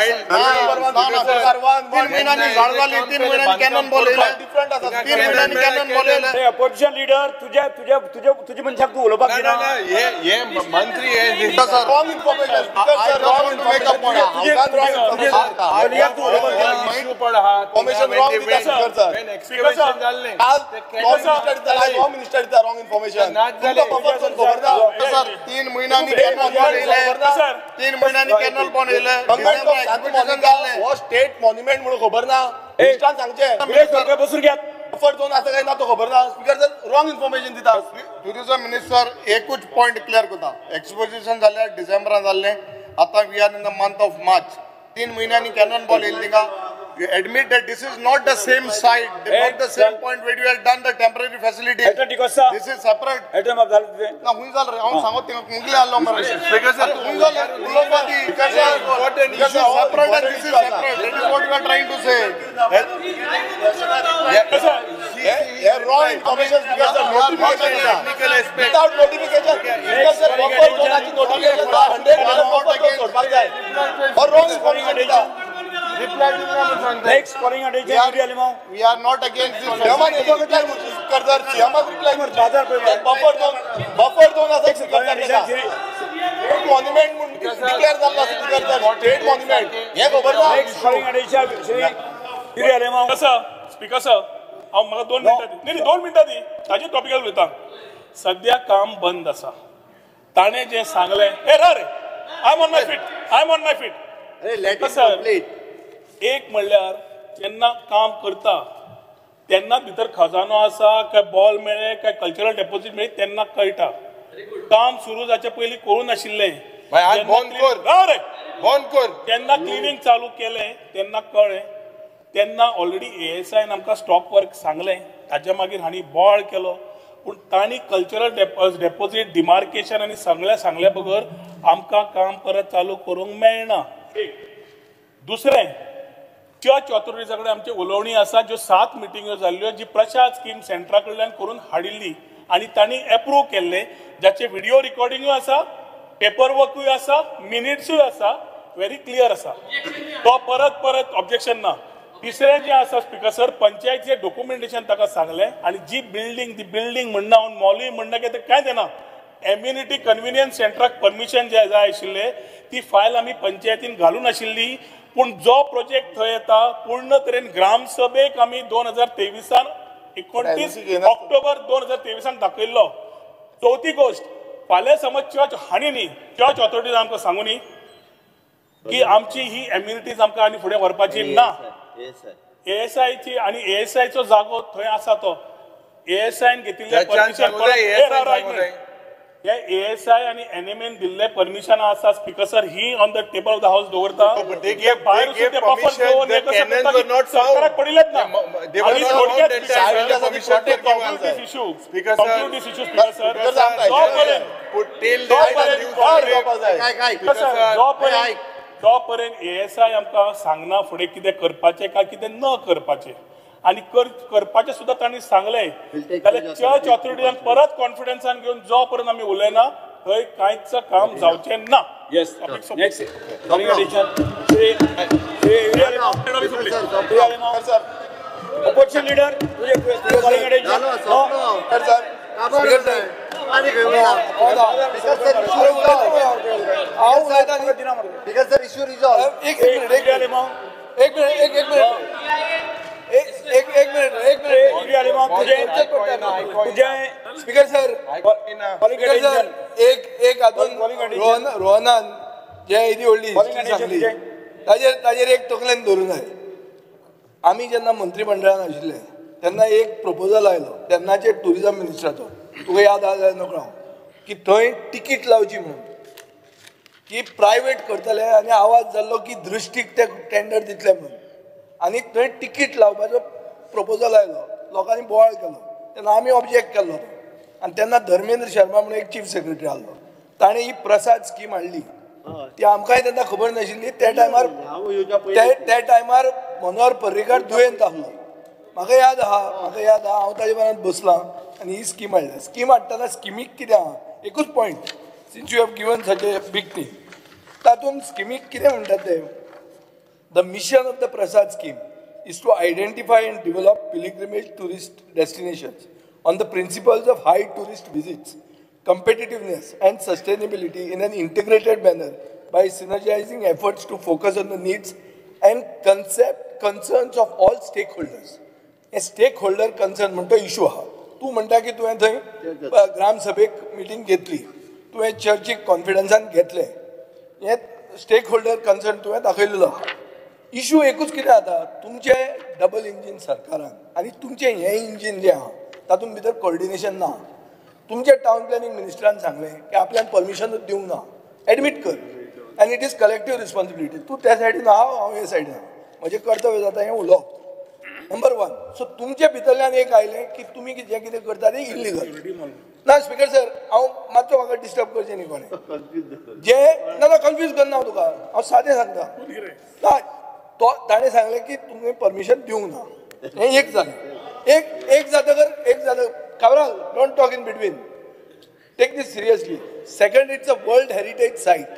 3 महिन्यांनी झाड जाली, 3 महिन्यांनी cannon ball येयले, different आसा. 3 महिन्यांनी cannon ball येयले. Opposition leader तुझ्या तुझ्या तुझ्या तुझ्या मनशाक तूं उलोवपाक दिना. हे हे मंत्री हे sir wrong information. I just want to make a point. Information wrong दिता स्पीकर सर. एक्सकवेशन जाल्लें रॉंग मिनिस्टर दिता रॉंग इन्फॉर्मेशन. सर 3 महिन्यांनी कॅनल बॉल येयले, 3 महिन्यांनी कॅनल बॉल येयले. हो स्टेट मॉन्युमेंट म्हणून खबर ना मिनिस्टरान सांगचें. बसून घेयात. बफर झोन आसा काय ना तो खबर ना. स्पीकर सर रॉंग इन्फॉर्मेशन दिता. टुरिझम मिनिस्टर एकूच पॉयंट क्लियर करता. एक्सपोजिशन जालें डिसेंबरान जाल्लें, आतां we are in the month of March. 3 म्हयन्यांनी कॅनन बॉल येयली थिंगा. You admit that this is not the same site, not the same point where you have done the temporary facility. This is separate. ना हुंय जालें रे, हांव सांगत थिंगा मुगले आहलो मरे. स्पीकर सर हुंय जालें उलोवपा दी. This is separate and this is separate. That is what you are trying to say. हे wrong information speaker sir. Notification without notification speaker sir. Buffer झोनाची notification 100 buffer zone सोडपाक जाय. हो रॉंग इन्फॉर्मेशन दिता. Next calling attention, Yuri Alemao. We are not against this. सीएमान reply कर sir, सीएमान reply कर. Buffer zone, buffer zone आसा speaker sir. State monument म्हणून declare जाल्लो आसा स्पीकर सर. स्टेट मॉन्युमेंट हें खबर ना. Next calling attention, Shri Yuri Alemao. कसं स्पीकर सर, हांव म्हाका 2 मिनटां दी. न्ही 2 मिनटां दी, ताजे टॉपिकार उलयता. सद्या काम बंद आसा. ताणें जें सांगलें, ए रे, I am on my feet, I am on my feet. Sir एक म्हणल्यार जेन्ना काम करता तेन्ना भितर खजानो आसा काय बॉल मेळ्ळे काय कल्चरल डेपोजीट मेळ्ळे तेन्ना कळटा. काम सुरू जावचे पयलीं कळूं नाशिल्लें. जेन्ना क्लिनींग चालू केलें तेन्ना कळ्ळें. तेन्ना ऑलरेडी एएसआयन आमकां स्टॉप वर्क सांगलें. ताच्या मागीर हांणी बोवाळ केलो. पूण तांणी कल्चरल डेपोजीट डिमार्केशन आनी सगळें सांगल्या बगर आमकां काम परत चालू करूंक मेळना. एक दुसरें, चर्च ऑथॉरिटीजा कडेन आमची उलोवणी आसा, ज्यो 7 मिटिंग्यो जाल्ल्यो, जी प्रशाद स्कीम सेंटरा कडल्यान करून हाडिल्ली आनी तांणी एप्रूव केल्ले, जाचे व्हिडिओ रिकॉर्डिंगूय आसा, पेपर वर्कूय आसा, मिनिट्सूय आसा, व्हेरी क्लियर आसा. तो परत परत ऑब्जेक्शन ना. तिसरें जें आसा स्पीकर सर, पंचायतीचें डॉक्युमेंटेशन ताका सांगलें आनी जी बिल्डींग, ती बिल्डींग म्हणना, हांव मॉलूय म्हणना, कितें कांय जायना. एम्युनिटी कन्विनियन्स सेंटराक परमिशन जें जाय आशिल्लें ती फायल आमी पंचायतीन घालूं नाशिल्ली. पूण जो प्रोजेक्ट थंय येता पूर्ण तरेन ग्रामसभेक आमी 2023 29 ऑक्टोबर 2023 दाखयल्लो. चवथी गोश्ट, फाल्यां समज चर्च हांणी न्ही, चर्च ऑथॉरिटीज आमकां सांगू न्ही की आमची ही एम्युनिटीज आमकां आनी फुडें व्हरपाची ना. एएसआयची आनी एएसआयचो जागो थंय आसा तो एएसआयन घेतिल्लें परमिशन. हे एएसआय आणि एनएमएन दिल्ले परमिशन आसा speaker sir, he on the table of the house दवरता. सरकाराक पडिल्लेच ना. जो पर्यंत एएसआय आमकां सांगना फुडें कितें करपाचें काय कितें न करपाचें आनी करपाचें सुद्दां तांणी सांगलें जाल्यार चर्च ऑथॉरिटीन परत कॉन्फिडन्सान घेवन जो पर्यंत आमी उलयना थंय कांयच काम जावचें ना. Yes, next opposition leader speaker sir, एक एक हातून रोहनान जे येदी व्हडली हिस्ट्री सांगली ताजेर ताजेर एक तकलेन धरून जाय. आमी जेन्ना मंत्रीमंडळान आशिल्ले तेन्ना एक प्रपोजल आयलो तेन्नाचे ट्युरिजम मिनिस्टराचो, तुका याद आसा जाल्यार नकळो हांव, की थंय तिकीट लावची म्हणून, की प्रायवेट करतले आनी आवाज जाल्लो की दृश्टीक ते टेंडर दितले म्हणून, आनी थंय तिकीट लावपाचो प्रपोजल आयलो, लोकांनी बोवाळ केलो, तेन्ना आमी ऑब्जेक्ट केल्लो. आनी तेन्ना धर्मेंद्र शर्मा म्हणून एक चीफ सेक्रेटरी आहलो, ताणें ही प्रसाद स्कीम हाडली. ती आमकांय तेन्ना खबर नाशिल्ली. त्या टायमार त्या टायमार मनोहर पर्रीकार दुयेंत आहलो, म्हाका याद आहा, म्हाका याद आहा, हांव ताजे बरोबर बसलां आनी ही स्कीम हाडल्या. स्कीम हाडटना स्किमीक कितें आहा, एकूच point, since you have given such a big thing, तातूंत स्किमीक कितें म्हणटात ते, the mission of the PRASAD scheme is to identify and develop pilgrimage tourist destinations on the principles of high tourist visits, competitiveness and sustainability in an integrated manner by synergizing efforts to focus on the needs and concerns of all stakeholders. Hey stake holder concern म्हणटा issue आहा. तूं म्हणटा की तुवें थंय ग्रामसभेक meeting घेतली, तुवें चर्चीक कॉन्फिडन्सान घेतलें, हें स्टेक होल्डर कन्सर्न तुवें दाखयलेलो आहा. इशू एकूच कितें जाता, तुमचें डबल इंजीन सरकारान आनी तुमचें हें इंजीन जें आहा तातूंत भितर कोऑर्डिनेशन ना. तुमच्या टावन प्लॅनिंग मिनिस्टरान सांगलें की आपल्यान परमिशनूच दिवंक ना, एडमीट कर, and it is collective responsibility. तूं त्या सायडीन आहा, हांव हे सायडीन आहा, म्हजें कर्तव्य जाता हें उलोवप, नंबर वन. सो तुमचे भितरल्यान एक आयलें की तुमी जें कितें करता तें इल्लीगल. ना स्पीकर सर, हांव मातसो म्हाका डिस्टर्ब करचें न्ही कोणें, जें ना ना कन्फ्यूज करना हांव तुका, हांव सादें सांगता. ना तो ताणें सांगलें की तुमी परमिशन दिवंक ना, हें एक जालें. एक एक जातकर एक जातकर Cabral, don't talk in between, take this seriously. Second, it's a world heritage site.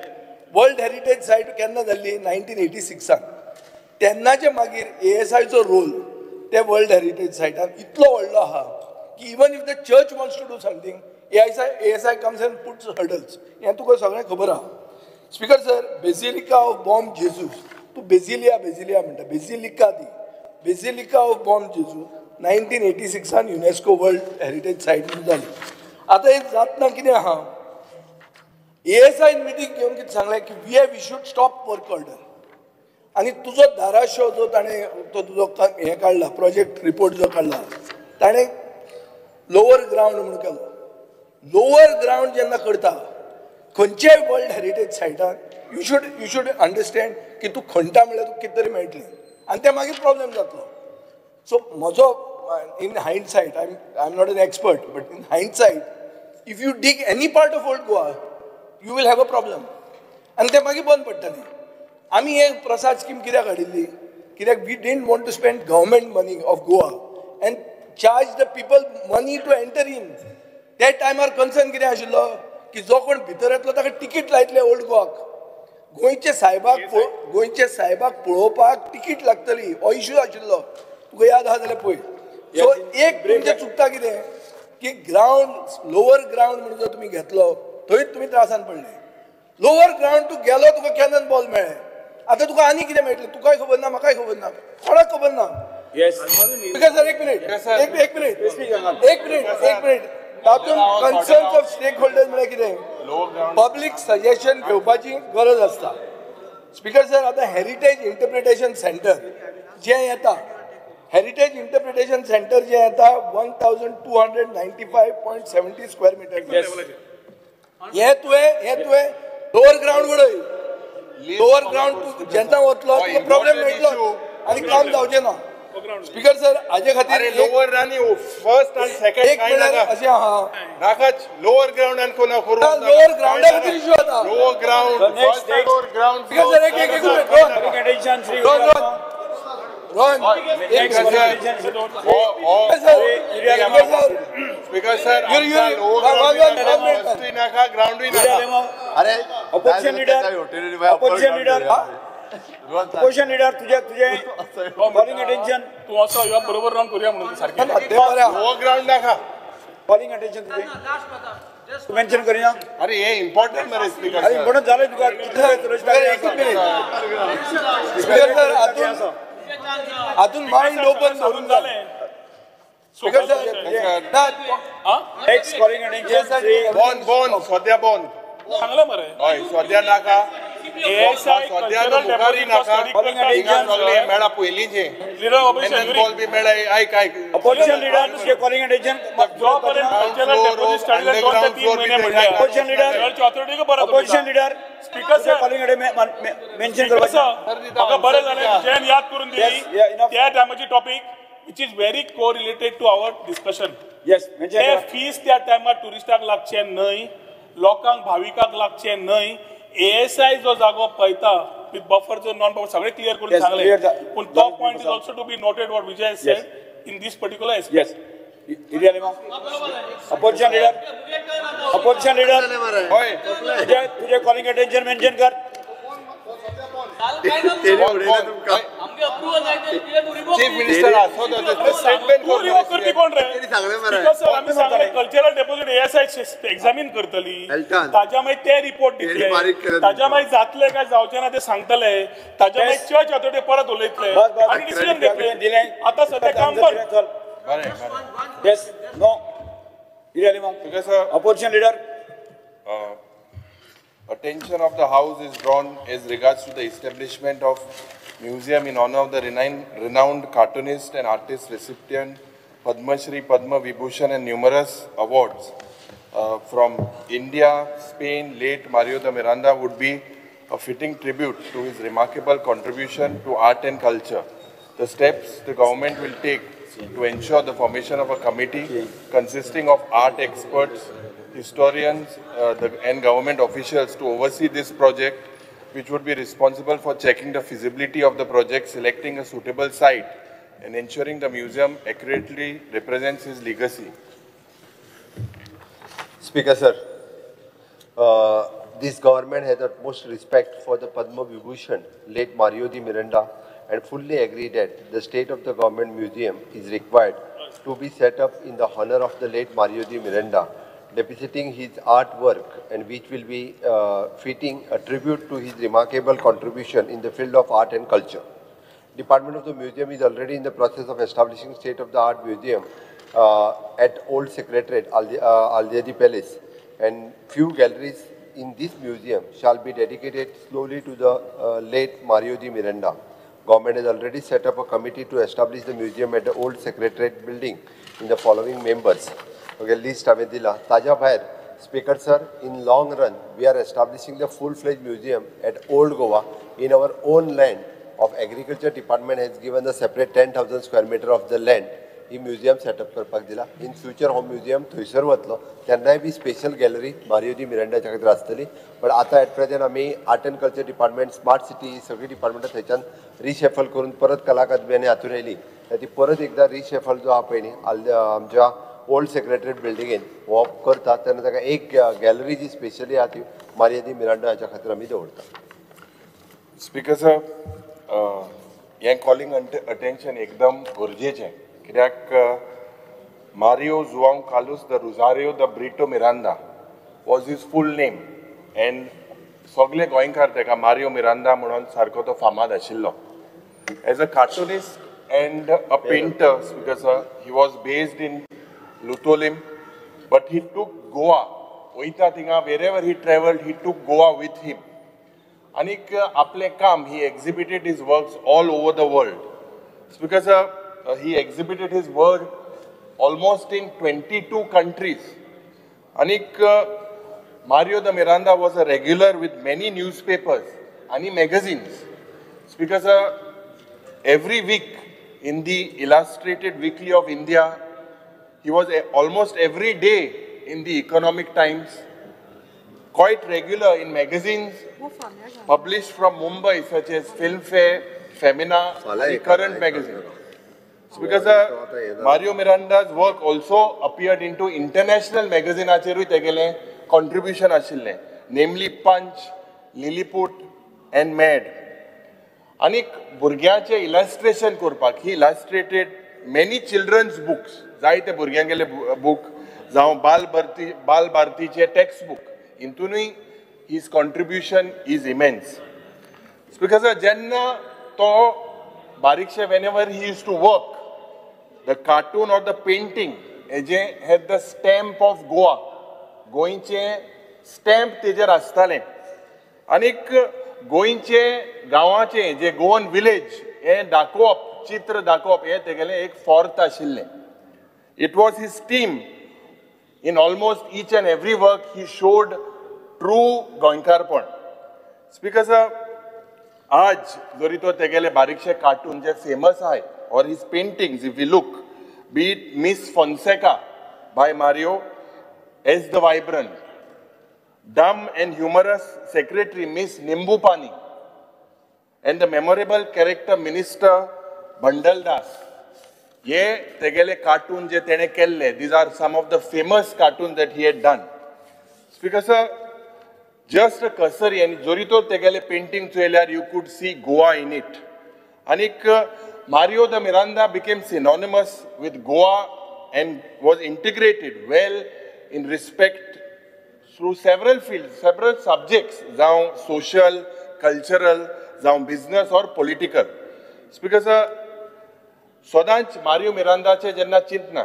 World heritage site केन्ना जाल्ली, 1986. तेन्नाचे मागीर एएसआयचो रोल ते वर्ल्ड हेरिटेज सायटान इतलो व्हडलो आहा की even if the church wants to do something, ASI comes and puts hurdles. हें तुका सगळें खबर आहा. Speaker sir, basilica of Bom Jesus, तूं बेजिलिया बेजिलिया म्हणटा, बेजिलिका ती बेजिलिका ऑफ बॉम जेजू 1986 युनेस्को वर्ल्ड हेरिटेज सायट म्हणून जाली. आतां एक जातना कितें आहा, एएसआयन मिटींग घेवन कितें सांगलें की we have issued stop work order, आनी तुजो धाराशिव जो ताणें तो तुजो हें काडला, प्रोजेक्ट रिपोर्ट जो काडला, ताणें लोवर ग्रावंड म्हणून केलो. लोवर ग्रावंड जेन्ना करता खंयच्याय वर्ल्ड हेरिटेज सायटान, you should understand की तूं खणटा म्हणल्यार तुका कितें तरी मेळटलें आनी तें मागीर प्रॉब्लेम जातलो. सो म्हजो in hindsight, I am not an expert, but in hindsight if you dig any part of old Goa you will have a problem, आनी तें मागीर बंद पडटलें. आमी हे प्रसाद स्कीम कित्याक हाडिल्ली, कित्याक we didn't want to spend government money of Goa and charge the people money to enter in. त्या टायमार कन्सर्न कितें आशिल्लो की जो कोण भितर येतलो ताका तिकीट लायतले ओल्ड गोवाक, गोंयचे सायबाक, गोंयचे सायबाक पळोवपाक तिकीट लागतली, हो इशू आशिल्लो. तुका याद आहा जाल्यार पळय. सो एक तुमचें चुकता कितें की ग्रावंड, लोवर ग्रावंड म्हणून जो तुमी घेतलो थंय तुमी त्रासान पडले. लोवर ग्रावंड तूं गेलो, तुका कॅनन बॉल मेळ्ळें, आतां तुका आनी कितें मेळटलें तुकाय खबर ना, म्हाकाय खबर ना, कोणाक खबर ना. स्पीकर सर एक मिनिट, एक मिनिट, एक मिनिट, एक मिनिट. तातूंत कन्सर्न्स ऑफ स्टेक होल्डर्स म्हळ्यार कितें, पब्लीक सजेशन घेवपाची गरज आसता. स्पीकर सर, आतां हेरिटेज इंटरप्रिटेशन सेंटर जें येता, हेरिटेज इंटरप्रिटेशन सेंटर जें येता 1295.70 स्क्वेअर मिटर. हे तुवें लोअर ग्रावंड उडय, लोअर ग्रावंड तूं जेन्ना वतलो तुका प्रॉब्लेम मेळटलो आनी काम जावचें ना. स्पीकर सर हाजे खातीर लोअर आनी फर्स्ट आनी सेकंड एक म्हणल्यार अशें आहा नाकाच लोअर ग्रावंड आनी कोणा करूं लोअर ग्रावंडा खातीर इश्यू जाता. Lower ground first lower ground. Speaker sir एक एक रोहन रोहन एक स्पीकर सर लोअर नाका ग्रावंडूय नाका. अरे opposition leader, opposition leader, opposition leader तुझे तुझे कॉलिंग अटेन्शन तू असो ह्या बरोबर रावन करूया म्हणून सारकें लोअर ग्रावंड नाका कॉलिंग अटेन्शन तुझे तू मेन्शन करिना. अरे हे इम्पॉर्टंट मरे स्पीकर. अरे इम्पॉर्टंट जालें तुका. एक मिनिट स्पीकर सर, हातून मायंड ओपन दवरून जालें. Speaker sir next calling attention bon bon सद्या बॉन सांगला मरे. हय सद्या नाका मेळा पयलींचे बॉल बी मेळा. आयक आयक अपोजिशन लिडर तुझे कॉलिंग अटेन्शन जो पर्यंत कल्चरल डेपोझिट स्टडी 2 ते 3 महिने म्हणले opposition leader opposition leader speaker sir calling attention mention करपाचें म्हाका बरें जालें जेन याद करून दिली त्या टायमाची topic which is very correlated to our discussion. Yes, ते फीस त्या टायमार ट्युरिस्टाक लागचे न्हय, लोकांक भाविकांक लागचे न्हय. एएसआय जो जागो पळयता विथ बफर जो नॉन बफर सगळे क्लियर करून सांगले, पूण तो point is also to be noted what Vijay said in this particular aspect. Yes, opposition leader, opposition leader तुझे तुझे कॉलिंग अटेन्शन मेन्शन कर. चीफ मिनिस्टर आसो स्टेटमेंट करती कोण रे? आमी सांगले कल्चरल डेपोझिट एएसआय एक्झामीन करतली, ताज्या मागीर ते रिपोर्ट दितले, ताज्या मागीर जातले काय जावचे ना ते सांगतले, ताज्या मागीर चर्च ऑथॉरिटी परत उलयतले आनी डिसिजन घेतले. आतां सद्या काम बंद. Yes no opposition leader. Attention of the House is drawn as regards to the establishment of museum in honor of the renowned cartoonist and artist recipient Padma Shri, Padma Vibhushan and numerous awards from India, Spain. Late Mario de Miranda would be a fitting tribute to his remarkable contribution to art and culture. The steps the government will take to ensure the formation of a committee consisting of art experts, historians and government officials to oversee this project, which would be responsible for checking the feasibility of the project, selecting a suitable site, and ensuring the museum accurately represents his legacy. Speaker sir, this government has utmost respect for the Padma Vibhushan, late Mario de Miranda, and fully agree that the state of the government museum is required to be set up in the honor of the late Mario de Miranda, depicting his artwork and which will be fitting a tribute to his remarkable contribution in the field of art and culture. Department of the Museum is already in the process of establishing state-of-the-art museum at Old Secretariat, Aldiadi Palace, and few galleries in this museum shall be dedicated slowly to the late Mario de Miranda. Government has already set up a committee to establish the museum at the Old Secretariat building in the following members. Okay, list हांवें दिला. ताज्या भायर speaker sir, in long run we are establishing the full fledged museum at Old Goa in our own land of agriculture department has given the separate 10,000 square meter of the land. He museum setup करपाक दिला. In future हो museum थंयसर वतलो तेन्नाय बी special gallery Mario दी मिरांडाच्या खातीर आसतली. But आतां eight present आमी art and culture department, smart city ही सगळीं डिपार्टमेंटां थंयच्यान रिशेफल करून परत कला अकादमी आनी हातून आयली ती परत एकदां रिशेफल जो आहा पळय न्ही आमच्या ओल्ड सेक्रेटरीट बिल्डिंगेन हो करता तेन्ना ताका एक गॅलरी जी स्पेशली आहा ती मारियो दी मिरांडा हाच्या खातीर आमी दवरता. स्पीकर सर, हें कॉलिंग अटेन्शन एकदम गरजेचें कित्याक Mario Joao Carlos de Rosario de Brito Miranda was his full name and सगळे गोंयकार ताका मारियो मिरांडा म्हणून सारको तो फामाद आशिल्लो. As a cartoonist and a painter, speaker sir, he was based in Loutolim, but he took Goa वयता थिंगा, wherever he travelled he took Goa with him. आनीक आपलें काम, he exhibited his works all over the world. Speaker sir, he exhibited his work almost in 22 countries. आनीक Mario de Miranda was a regular with many newspapers आनी magazines. Speaker sir, every week in the Illustrated Weekly of India, he was almost every day in the Economic Times, quite regular in magazines published from Mumbai such as Filmfare, Femina, the Current magazine. Because Mario Miranda's work also appeared into international magazine acheruy tegele contribution ashille, namely Punch, Lilliput and Mad. Anik burgyanche illustration korpak, he illustrated many children's books, जायते भुरग्यांगेले book, जावं बाल भारतीचे text book, हितूनय his contribution is immense. Because जेन्ना तो बारीकशे, whenever he used to work, the cartoon or the painting हेजे had the stamp of Goa, गोंयचे stamp तेजेर आसतालें. आनीक गोंयचे गांवाचें जे गोवन विलेज हें दाखोवप, चित्र दाखोवप हें तेगेलें एक फॉर्त आशिल्लें. It was his team. In almost each and every work he showed true गोंयकारपण. Speaker sir, आज जरी तो तेगेले बारीकशे कार्टून जे फेमस आहाय or his paintings, if we look, be it Miss Fonseca by Mario as the vibrant, dumb and humorous secretary Miss Nimbupani, and the memorable character Minister Bhandaldas, हे तेगेले cartoon जे तेणे केल्ले, these are some of the famous cartoon that he had done. Speaker sir, just a cursory, आनी जरी तर तेगेले painting चोयल्यार you could see Goa in it. आनीक Mario de Miranda became synonymous with Goa and was integrated well in respect through several fields, several subjects, जावं social, cultural, जावं business or political. Speaker sir, सदांच मारियो मिरांदाचे जेन्ना चिंतना,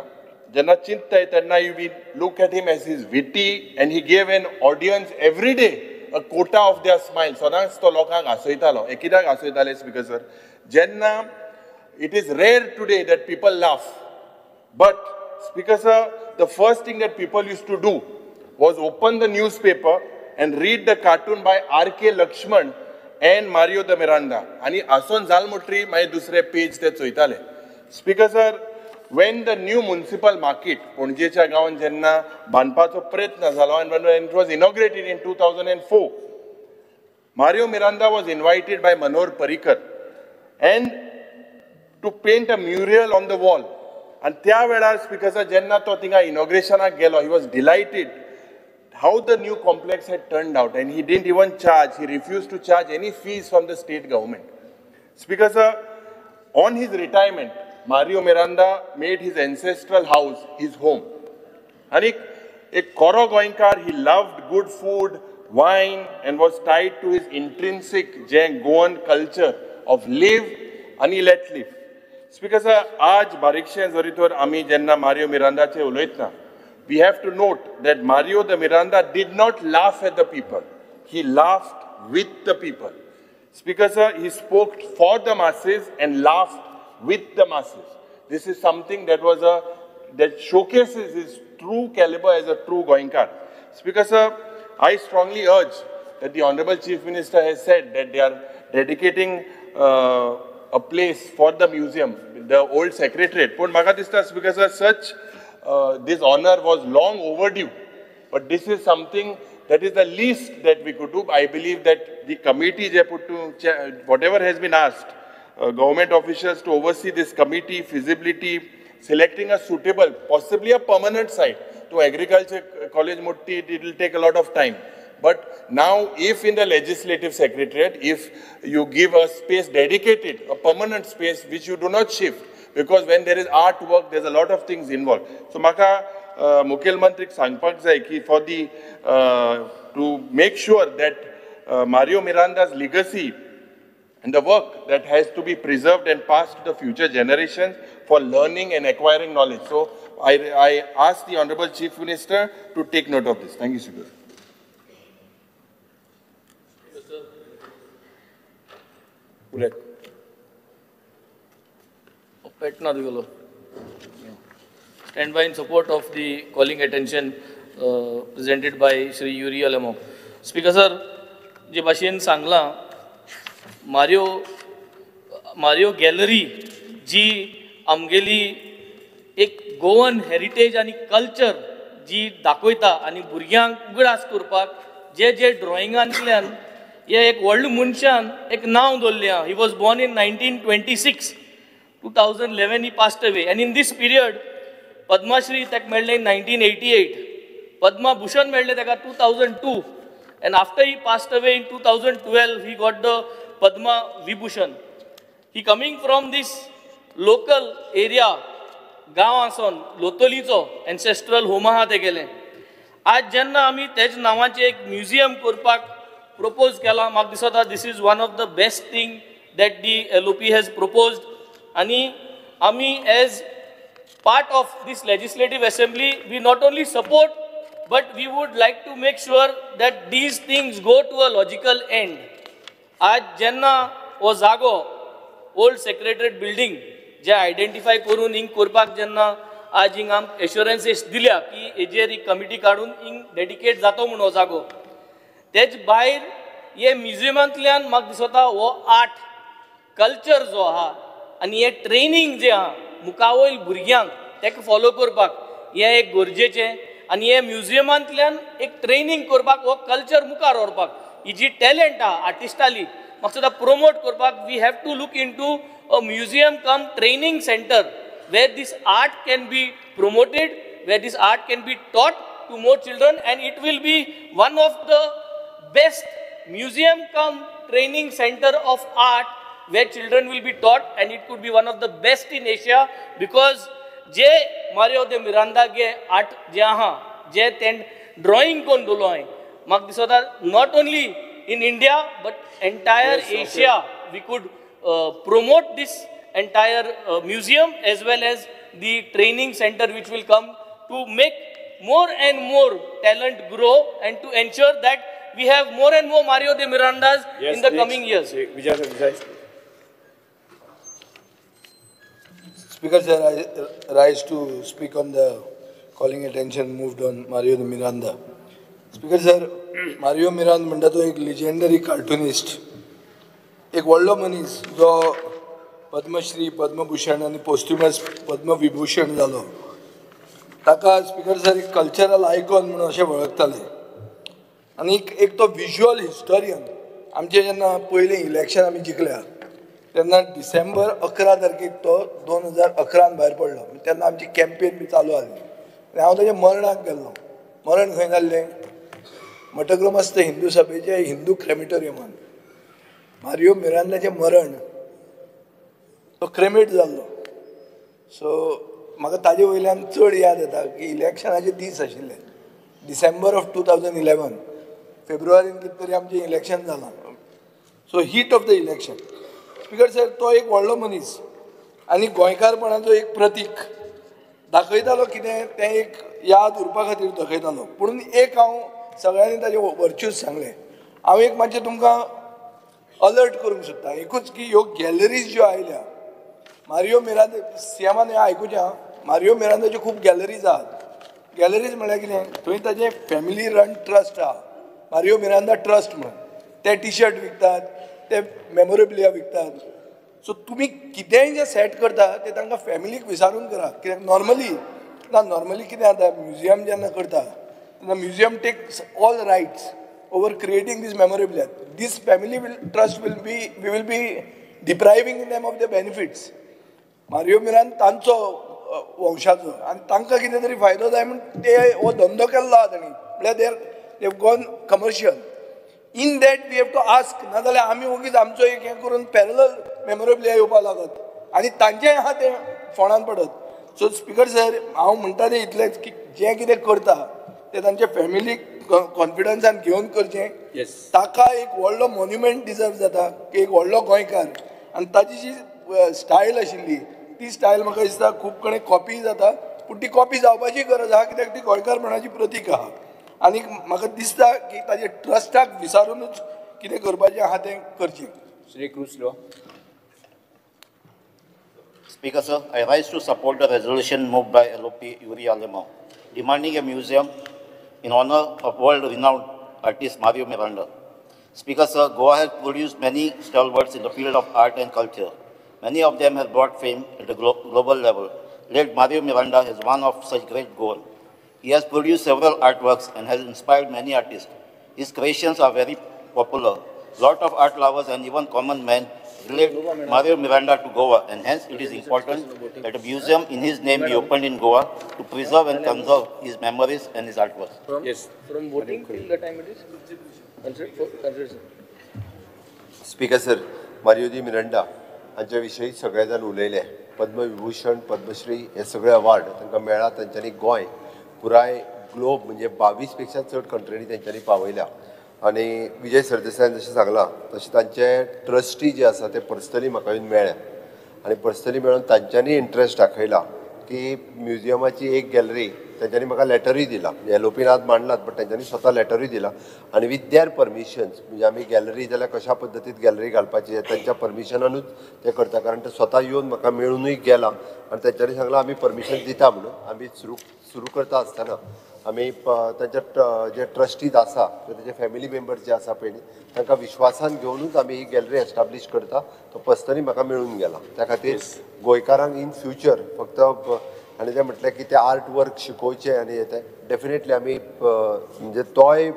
जेन्ना चिंतताय तेन्ना you we look at him as his witty and he gave an audience every day a quota of their smile. सदांच तो लोकांक हांसयतालो. हे कित्याक हांसयताले स्पीकर सर, जेन्ना it is rare today that people laugh, but speaker sir, the first thing that people used to do was open the newspaper and read the cartoon by R.K. Lakshman and Mario de Miranda. आनी आसोन जाल म्हणटरी मागीर दुसरे पेज ते चोयताले. Speaker sir, when the new municipal market पणजेच्या गांवान जेन्ना बांदपाचो प्रयत्न जालो and when it was inaugurated in 2004, Mario Miranda was invited by Manohar Parrikar and to paint a mural on the wall. आनी त्या वेळार स्पीकर सर, जेन्ना तो थिंगा इनॉग्रेशनाक गेलो, he was delighted how the new complex had turned out, and he didn't even charge, he refused to charge any fees from the state government. Speaker sir, on his retirement, Mario Miranda made his ancestral house his home. And ek koro Goenkar, he loved good food, wine, and was tied to his intrinsic Goan culture of live and let live. Speaker sir, aaj barikshe jari tor ami jenna Mario Miranda che uloytna, we have to note that Mario de Miranda did not laugh at the people. He laughed with the people. Speaker sir, he spoke for the masses and laughed with the masses. This is something that was that showcases his true caliber as a true Goenkar. Speaker sir, I strongly urge that the Honorable Chief Minister has said that they are dedicating a place for the museum, the old secretariat. Pun maka dista, Speaker sir, such this honor was long overdue, but this is something that is the least that we could do. I believe that the committee, whatever has been asked, government officials to oversee this committee, feasibility, selecting a suitable, possibly a permanent site. To Agriculture College Murti, it will take a lot of time. But now, if in the legislative secretariat, if you give a space dedicated, a permanent space which you do not shift, because when there is artwork, there's a lot of things involved. So, maka Mukhel Mantrik sangpak jai ki for the to make sure that Mario Miranda's legacy and the work that has to be preserved and passed to the future generations for learning and acquiring knowledge. So, I ask the Honorable Chief Minister to take note of this. Thank you, Speaker. Stand by in support of the calling attention presented by Shri Yuri Alemao. Speaker sir, जे भाशेन सांगलां Mario Mario gallery जी आमगेली एक Goan heritage आनी culture जी दाखयता आनी भुरग्यांक उगडास करपाक जे जे ड्रॉइंगांतल्यान हे एक व्हडल्या मनशान एक नांव दवरलें आहा. He was born in 1926, 2011 he passed away, and in this period Padmashri ताका मेळ्ळें इन 1988, पद्मा भूषण मेळ्ळें ताका 2002, and after he passed away in 2012 he got the Padma Vibhushan. He coming from this local area, गांव आसोन लोतोलीचो एन्सेस्ट्रल होम आहा तेगेलें. आज जेन्ना आमी तेज नांवाचें एक म्युझियम करपाक प्रपोज केलां, म्हाका दिसता this is one of the best thing that the LOP has proposed. आनी आमी as part of this legislative assembly we not only support but we would like to make sure that these things go to a logical end. आज जेन्ना हो जागो old secretariat building जे identify करून हिंग करपाक जेन्ना आज हिंग आम एश्योरन्सीस दिल्या की हेजेर एक कमिटी काडून हिंग डेडिकेट जातो म्हूण हो जागो, तेज भायर हे म्युझियमांतल्यान म्हाका दिसता हो आर्ट कल्चर जो आहा आनी हे ट्रेनींग जें आहा मुखावयल भुरग्यांक ताका फॉलो करपाक हें एक गरजेचें. आनी हे म्युझियमांतल्यान एक ट्रेनींग करपाक हो कल्चर मुखार व्हरपाक ही जी टॅलंट आहा आर्टिस्टाली म्हाका सुद्दां प्रोमोट करपाक we have to look into a museum cum training centre where this art can be promoted, where this art can be taught to more children, and it will be one of the best museum cum training centre of art where children will be taught, and it could be one of the best in Asia because जे मारियो दे मिरांदा गे art जे आहा जे तें drawing कोण दवरलो हांवें, म्हाका दिसता not only in India but entire Asia we could promote this entire museum as well as the training centre which will come to make more and more talent grow and to ensure that we have more and more Mario de Mirandas in the coming years. Speaker sir, I rise to speak on the calling attention moved on Mario de Miranda. Speaker sir, Mario Miranda म्हणटा तो एक legendary cartoonist, एक व्हडलो मनीस जो पद्मश्री, पद्मभूषण आनी पोस्ट्युमस पद्मविभूषण जालो. ताका स्पीकर सर एक कल्चरल आयकॉन म्हणून अशें वळखताले आनी एक तो विज्युअल हिस्टोरियन. आमचें जेन्ना पयलें इलेक्शन आमी जिखल्या तेन्ना डिसेंबर 11 तारखेक तो 2011 भायर पडलो. तेन्ना आमची कॅम्पेन बी चालू आसली आनी हांव ताच्या मरणाक गेल्लो. मरण खंय जाल्लें? मठग्रमस्थ हिंदू सभेचे हिंदू क्रेमिटोरियमान. मारियो मिरांदाचें मरण, तो क्रेमेट जाल्लो. सो म्हाका ताजे वयल्यान चड याद येता की इलेक्शनाचे दीस आशिल्ले डिसेंबर ऑफ 2011, फेब्रुवारीन कितें तरी आमचें इलेक्शन जालां. So heat of the election. Speaker sir, तो एक व्हडलो मनीस आनी गोंयकारपणाचो एक प्रतीक दाखयतालो. कितें तें एक याद उरपा खातीर दाखयतालो. पूण एक हांव सगळ्यांनी ताजे वर्च्यूज सांगले, हांव एक मातशें तुमकां अलर्ट करूंक सोदता एकूच की ह्यो गॅलरीज ज्यो आयल्या मारियो मिरांदा सीएमान हें आयकुचें आं, मारियो मिरांदाच्यो खूब गॅलरीज आहात. गॅलरीज म्हळ्यार कितें, थंय ताजें फॅमिली रन ट्रस्ट आहा, मारियो मिरांदा ट्रस्ट म्हणून. ते टी शर्ट विकतात, ते मेमोरेबिलिया विकतात. सो तुमी कितेंय जें सेट करता तें तांकां फॅमिलीक विचारून करा. कित्याक नॉर्मली ना, नॉर्मली कितें जाता, म्युझियम जेन्ना करता तेन्ना museum takes all rights over creating this memorabilia. This family will trust will be, we will be depriving them of the benefits. Mario Miranda तांचो वंशाचो आनी तांकां कितें तरी फायदो जाय म्हूण ते हो धंदो केल्लो आहा तांणी. म्हळ्यार they have gone commercial. In that we have to ask, नाजाल्यार आमी ओगीच आमचो एक हें करून पॅरलल मेमोरेबिलिया येवपाक लागत आनी तांचें आहा तें फोणान पडत. सो स्पीकर सर, हांव म्हणटा तें इतलेंच की जें कितें करता तें तांच्या फॅमिलीक कॉन्फिडन्सान घेवन करचें. ताका एक व्हडलो मोन्युमेंट डिजर्व जाता की एक व्हडलो गोंयकार आनी ताजी जी स्टायल आशिल्ली ती स्टायल म्हाका दिसता खूब कडेन कॉपी जाता, पूण ती कॉपी जावपाची गरज आहा कित्याक ती गोंयकारपणाची प्रतीक आहा. आनी म्हाका दिसता की ताजे ट्रस्टाक विचारूनच कितें करपाचें आहा तें करचें. Shri Cruz Silva. Speaker sir, I rise to support the resolution moved by LOP Yuri Alemao, demanding a museum in honor of world-renowned artist Mario Miranda. Speaker sir, Goa has produced many stalwarts in the field of art and culture. Many of them have brought fame at the global level. Late Mario Miranda is one of such great Goan. He has produced several artworks and has inspired many artists. His creations are very popular. Lot of art lovers and even common men relate Mario Miranda to Goa, and hence it is important that a museum in his name be opened in Goa to preserve and conserve his memories and his artworks. Yes. From voting till the time it is considered. Speaker sir, Mario de Miranda हांच्या विशयी सगळे जाण उलयले. पद्मविभूषण, पद्मश्री हे सगळे award तांकां मेळ्ळा. तांच्यांनी गोंय पुराय ग्लोब म्हणजे 22 पेक्षा चड कंट्रींनी तांच्यांनी पावयल्या. आनी विजय सरदेसायान जशें सांगलां तशें तांचे ट्रस्टी जे आसा ते पर्सनली म्हाका येवन मेळ्ळे आनी पर्सनली मेळून तांच्यांनी इंट्रस्ट दाखयला की म्युजियमाची एक गॅलरी तांच्यांनी म्हाका लॅटरूय दिला. एल ओ पीन आज मांडलात, बट तांच्यांनी स्वता लॅटरूय दिला आनी विथ there permissions, म्हणजे आमी गॅलरी जाल्यार कशा पद्दतीन गॅलरी घालपाची हें तांच्या परमिशनानूच ते करता, कारण ते स्वता येवन म्हाका मेळुनूय गेला आनी तांच्यांनी सांगलां आमी परमिशन दिता म्हणून. आमी सुरू करता आसतना आमी तांच्या जे ट्रस्टीज आसा किंवा ताचे फॅमिली मेंबर्स जे आसा पळय न्ही, तांकां विश्वासान घेवनूच आमी ही गॅलरी एस्टाब्लीश करता. तो पर्सनली म्हाका मेळून गेला. त्या खातीर गोंयकारांक इन फ्युचर फक्त आनी ते म्हटलें की ते आर्ट वर्क शिकोवचें आनी हें तें डेफिनेटली आमी म्हणजे तोय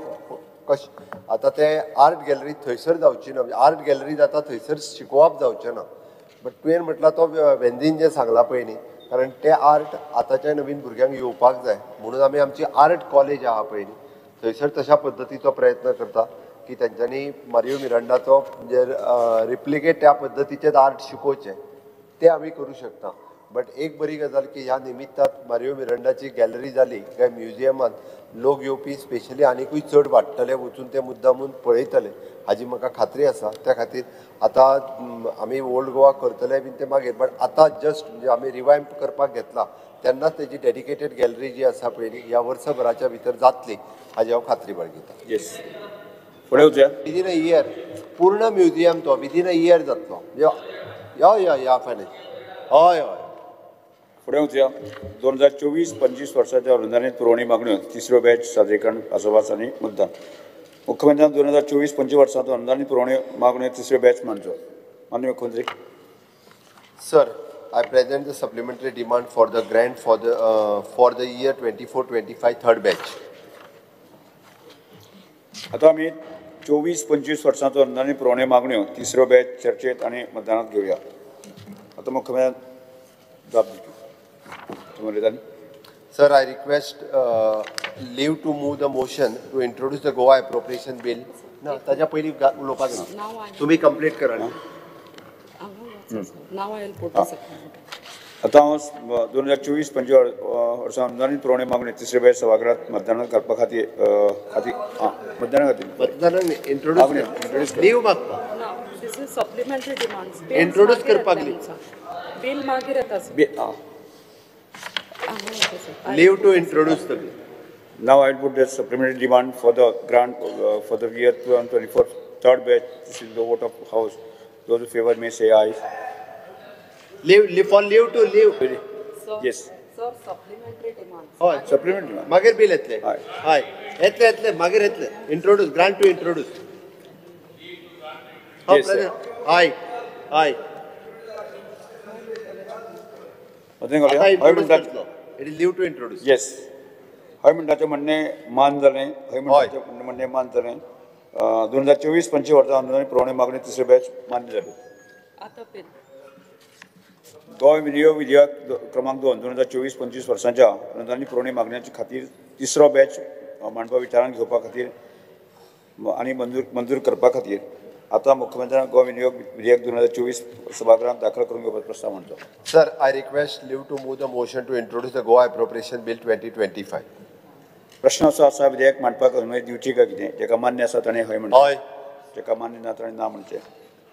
कश आतां ते आर्ट गॅलरी थंयसर जावची ना, म्हणजे आर्ट गॅलरी जाता थंयसर शिकोवप जावचें ना. बट तुवें म्हटलां तो वेंदीन जें सांगलां पळय न्ही, कारण ते आर्ट आतांच्या नवीन भुरग्यांक येवपाक जाय म्हणून आमी आमची आर्ट कॉलेज आहा पळय न्ही, थंयसर तशा पद्दतीचो प्रयत्न करता की तांच्यांनी मारियो मिरांडाचो म्हणजे रिप्लिकेट त्या पद्दतीचेच आर्ट शिकोवचें, ते आमी करूं शकता. बट एक बरी गजाल की ह्या निमित्तात मारियो मिरांडाची गॅलरी जाली काय म्युजियमांत लोक येवपी स्पेशली आनिकूय चड वाडटले, वचून ते मुद्दामून पळयतले हाजी म्हाका खात्री आसा. त्या खातीर आतां आमी ओल्ड गोवा करतले बीन ते मागीर, बट आतां जस्ट म्हणजे आमी रिवायम्प करपाक घेतला तेन्नाच तेजी डेडिकेटेड गॅलरी जी आसा पळय न्ही, ह्या वर्सभराच्या भितर जातली हाजी हांव खात्री बाळगितां. येस, फुडें वचुया. विदीन अ इयर पूर्ण म्युजियम तो विदीन अ इयर जातलो. हय हय ह्या फायनान्स हय हय. फुडें वचुया. 2024-25 वर्साच्या अनुदानीत पुरवणी मागण्यो तिसरो बॅच सादरीकरण आसोबास आनी मतदान. मुख्यमंत्र्यान 2024-25 वर्सांत अनुदानीत पुरवणी मागण्यो तिसरो बॅच मांडचो. माननीय मुख्यमंत्री. Sir, I present the supplementary demand for the grant for the year 24-25 third batch. आतां आमी 24-25 वर्सांचो अनुदानीत पुरवणी मागण्यो तिसरो बॅच चर्चेत आनी मतदानात घेवया. आतां मुख्यमंत्र्यान जाप दिवची. Sir, I request leave to move the motion to introduce the Goa Appropriation Bill. ना, ताज्या पयलीं उलोवपाक ना, तुमी कंप्लीट करा. आतां हांव 2024-25 वर्सां अनुदानीत पुरवणी मागणी तिसरे बॅच सभागृहात मतदानात घालपा खातीर खातीर मतदाना खातीर मतदानान इंट्रोड्यूस लीव मागता. सप्लिमेंटरी डिमांड्स इंट्रोड्यूस करपाक बील मागीर येता. Leave to introduce the bill. Now I will put the supplementary demand for the grant for the year 2024 third batch. This is the vote of house. Those in favor may say aye. Leave for leave to leave. Sir, yes. Sir, supplementary demands. हय, supplementary demand. मागीर bill येतले. हय. हय, येतले येतले मागीर येतले. Introduce grant to introduce. Yes, sir. हय हय. हय म्हणटा. It is leave to introduce. Yes. हय म्हणटाचें म्हणणें मान जालें. हय म्हणटाचें म्हणणें मान जालें. 2024-25 वर्सां अनुदानीत पुरवणी मागणी तिसरी बॅच मान्य जाली. आतां बिल. गोंय विनियोग विधेयक क्रमांक 2 2024-25 वर्सांच्या अनुदानीत पुरवणी मागण्यांचे खातीर तिसरो बॅच मांडपा विचारांत घेवपा खातीर आनी मंजूर करपा खातीर आतां मुख्यमंत्र्यान गोंय विनियोग विधेयक 2024 सभागृहात दाखल करून घेवपाचो प्रस्ताव मांडचो. Sir, I request leave to move the motion to introduce the Goa Appropriation Bill 2025. प्रश्न असो आसा, विधेयक मांडपाक अनुमती दिवची काय कितें? जेका मान्य आसा ताणें हय म्हणचें, हय. जेका मान्य ना ताणें ना म्हणचें.